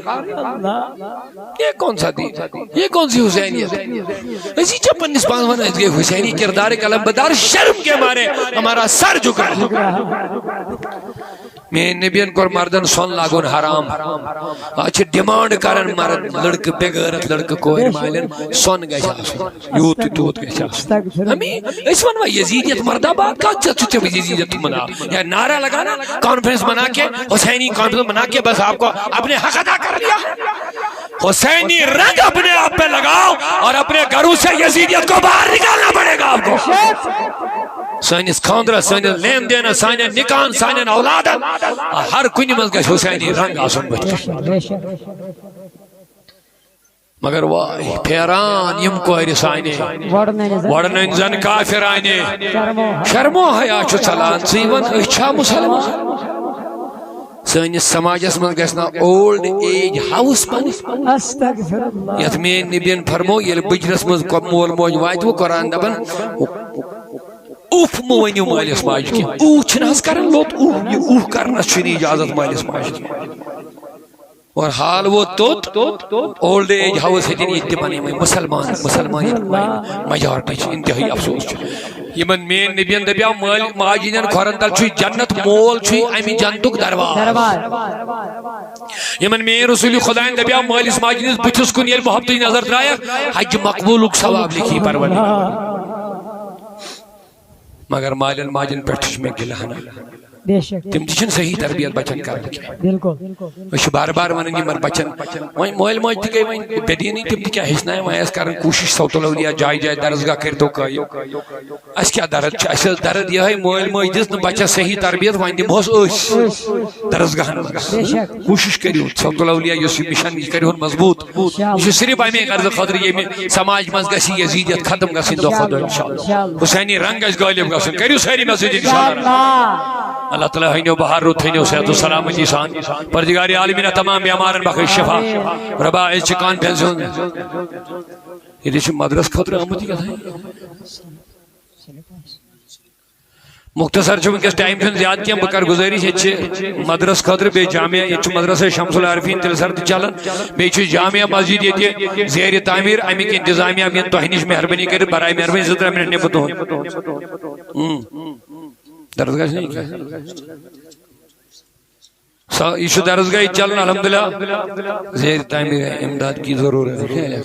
یہ کون سا دین؟ یہ کون سی حسینیت؟ أسۍ چھِ پننِس پانس ونان، أسۍ گٔے حسینی کردار قلم بدار، شرم کے مارے ہمارا سر جھکا ہے۔ میٲنۍ نبین کوٚر مردن سۄن لاگُن حرام۔ آز چھِ ڈیمانڈ کران مرد، لڑکہٕ، بے غیرت لڑکہٕ، کورِ مالٮ۪ن سۄن گژھِ آسُن۔ یوٗت تہٕ تیوٗت گژھِ آسُن۔ استغفر اللہ۔ امی، أسۍ وَنوا یزیدیت مردہ باد؟ کَتھ چھَتھ ژٕ تھوٚومُت یزیدیت تھوٚومُت ناو؟ یا نعرہ لگانا، کانفرنس بنا کے، حسینی کانفرنس بنا کے بس آپ کو اپنے حق ادا کر لیا۔ حسینی رنگ اپنے آپ پہ لگاؤ اور اپنے گھروں سے یزیدیت کو باہر نکالنا پڑے گا آپ کو۔ سٲنِس خانٛدرس، سٲنِس لین دینس، سانٮ۪ن نکاحن، سانٮ۪ن اولادن، ہر کُنہِ منٛز گژھِ حسینی رنگ آسُن بٕتھِ۔ بے شک۔ مگر واے پھیران یِم کورِ سانہِ، وۄڑنٔنۍ زن۔ وۄڑنٔنۍ زن کافرانہِ۔ شرمو۔ شرمو حیا چھُ ژلان، ژٕے وَن أسۍ چھا مُسلمان؟ سٲنِس سماجس منٛز گژھِ نہ اولڈ ایج ہاوُس بنٕنۍ۔ استغفر اللہ۔ یتھ میٲنۍ نبین فرمو، ییٚلہِ بٕجرس منٛز کو-، مول موج واتہِ وۄنۍ قرآن دپان، اوف مہٕ ؤنِو مٲلِس ماجہِ کینٛہہ۔ اوہ چھِنہٕ حظ کران لوٚت، اوہ، یہِ اوہ کرنس چھُنہٕ اجازت مٲلِس ماجہِ کینٛہہ۔ اور حال ووت توٚت، اولڈ ایج ہاوس ہیٚتِن ییٚتہِ تہِ بنٲومٕتۍ مُسلمان، مُسلمان میجارٹی چھِ، انتہٲئی افسوس چھُ۔ یِمن میٲنۍ نبین دپیاو مٲلۍ ماجہِ ہٕنٛدٮ۪ن کھۄرن تل چھُے جنت، مول چھُے امہِ جنتُک دروازٕ۔ دروازٕ۔ یِمن میٲنۍ رسول خدایَن دپیاو مٲلِس ماجہِ ہٕنٛدِس بٕتھِس کُن ییٚلہِ محبتٕچ نظر ترایکھ، حج مقبولُک ثواب لیکھی پروردگار۔ مگر مالٮ۪ن ماجٮ۪ن پٮ۪ٹھ تہِ چھُ مےٚ گِلہٕ ہنا۔ بے شک۔ تِم تہِ چھِنہٕ صحیح تربیت بچن کران کینٛہہ۔ بالکل۔ أسۍ چھِ بار بار ونان یِمن بچن، وۄنۍ مٲلۍ ماجہِ تہِ گٔے وۄنۍ بے دیٖنٕے، تِم تہِ کیٛاہ ہیٚچھناوِ، وۄنۍ آسہِ کران کوٗشش صوت الاولیاء جایہِ جایہِ درسگاہ کٔرۍتو قٲیِم۔ اَسہِ کیٛاہ درد چھُ؟ اَسہِ ٲس درد یِہوٚے، مٲلۍ مٲج دِژ نہٕ بچس صحیح تربیت، وۄنۍ دِمہوس أسۍ درسگاہن منٛز۔ بے شک۔ کوٗشش کٔرِو صوت الاولیاء یُس یہِ مشن یہِ کٔرِہون مضبوٗط۔ انشاءاللہ۔ یہِ چھُ صرف امے غرضہٕ خٲطرٕ ییٚمہِ سماج منٛز گژھِ یزیدیت ختم گژھٕنۍ دۄہ کھۄتہٕ دۄہ انشاءاللہ۔ انشاءاللہ۔ حسینی رنگ گژھِ غٲلب گژھُن۔ کٔرِو سٲری مےٚ سۭتۍ انشاءاللہ۔ انشاءاللہ۔ اللہ تعالیٰ ہٲینو بہار رُت، تھٲینو صحت و سلامتی سان۔ پروردگار عالمین تمام بیمارن بخش شفا۔ ربا أسۍ چھِ کانفرنس ہُنٛد، ییٚتہِ چھُ مدرس خٲطرٕ آمُت یہِ کیٛاہ تھام۔ مختصر چھُ وٕنکیٚس ٹایم چھُنہٕ زیادٕ کینٛہہ، بہٕ کرٕ گُزٲرِش، ییٚتہِ چھِ مدرس خٲطرٕ بیٚیہِ جامع، ییٚتہِ چھُ مدرسہ شمس العارفین تِلہٕ سر تہِ چلان، بیٚیہِ چھُ جامع مسجد ییٚتہِ زیرِ تعمیٖر، اَمِکۍ انتظامیہ یِن تۄہہِ نِش مہربٲنی کٔرِتھ، برائے مہربٲنی زٕ ترٛےٚ منٹ نِمہٕ بہٕ تُہُنٛد۔ اۭں۔ درسگاہ چھُنہٕ یہِ کینٛہہ۔ سا-، یہِ چھُ درسگاہ ییٚتہِ چلان، الحمدللہ۔ زیر تعمیر امداد کی ضرورت ہے۔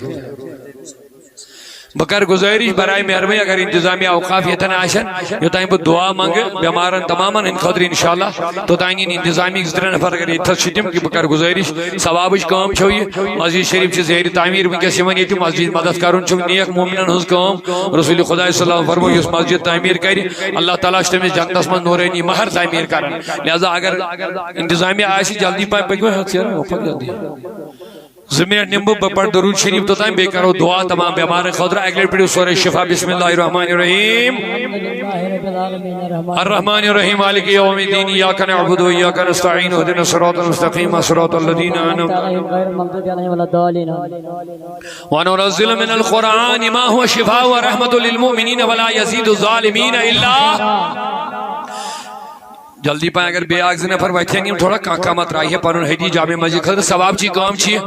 بہٕ کرٕ گُزٲرِش، برائے مہربٲنی اگر انتظامیہ اوقاف ییٚتٮ۪ن آسن، یوٚتام بہٕ دعا منٛگہٕ بیمارن تمامن ہٕنٛدِ خٲطرٕ انشاءاللہ، توٚتام یِن انتظامیہ زٕ ترٛےٚ نفر اگر ییٚتہِ تھَس چھِ تِم، کہِ بہٕ کرٕ گُزٲرِش، ثوابٕچ کٲم چھو یہِ۔ مسجد شریف چھِ زیر تعمیر، وٕنکیٚس یِمن ییٚتہِ مسجد مدد کرُن چھُ نیک مومنن ہٕنٛز کٲم۔ رسول خدا صلی اللہ علیہ وسلم فرمو، یُس مسجد تعمیر کرِ، اللہ تعالیٰ چھُ تٔمِس جنتس منٛز نورانی مہر تعمیر کران۔ لہذا اگر انتظامیہ آسہِ، جلدی پہن پٔکِو، ہتھ ژیر وۄنۍ پکھ جلدی۔ زٕ منٹ نِمہٕ بہٕ، بہٕ پرٕ درود شریف توٚتام، بیٚیہِ کرو دعا تمام بیمارن خٲطرٕ۔ اکہِ لٹہِ پٔرِو سورہ شفا، بسم اللہ الرحمن الرحیم۔ الحمد للہ رب العالمین، الرحمن الرحیم، مالک یوم الدین، ایاک نعبد و ایاک نستعین، اہدنا الصراط المستقیم، صراط الذین انعمت علیہم، غیر المغضوب علیہم ولا الضالین۔ وننزل من القرآن ما هو شفاء ورحمة للمؤمنين ولا يزيد الظالمين إلا۔ جلدی پہن اگر بیٚیہِ اکھ زٕ نفر وتھن، یِم تھوڑا کانٛہہ کانٛہہ ما ترٛایہِ ہے پنُن ہدیہِ جامع مسجد خٲطرٕ، ثواب چی کٲم چھ یہِ۔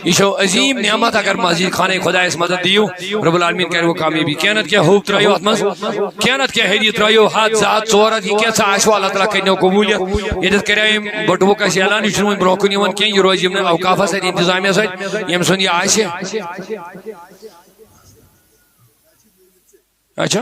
یہِ چھو عظیم نعمت، اگر مسجد خانہ خدایس مدد دِیِو، رب العالمین کرِ وۄنۍ کامیٲبی۔ کینٛہہ نتہٕ کینٛہہ ہوٚکھ ترٲیِو اتھ منٛز، کینٛہہ نتہٕ کینٛہہ ہدیہِ ترٲیِو، ہتھ، زٕ ہتھ، ژور ہتھ، یہِ کینٛژھا آسہِ وۄنۍ، اللہ تعالیٰ کرنو قبوٗلیت۔ ییٚتٮ۪تھ کریو أمۍ بٔٹوٕ کٲنٛسہِ اعلان، یہِ چھُنہٕ وۄنۍ برونٛہہ کُن یِوان کینٛہہ، یہِ روزِ یِمن اوقافس سۭتۍ، انتظامیہ سۭتۍ، ییٚمہِ سُنٛد یہِ آسہِ۔ اچھا،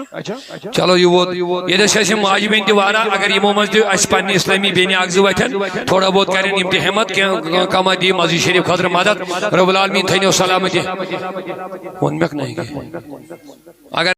چلو، یہِ ووت۔ ییٚتہِ ٲسۍ اَسہِ یِم ماجہِ بیٚنہِ تہِ واریاہ، اگر یِمو منٛز تہِ اَسہِ پننہِ اسلٲمی بیٚنہِ اکھ زٕ وَتھن، تھوڑا بہت کرن یِم تہِ ہمت، کینٛہہ کما دی مسجد شریف خٲطرٕ مدد۔ رب العالمین تھٲینو سلامتی۔ ووٚن مےٚ نہٕ کینٛہہ۔ اگر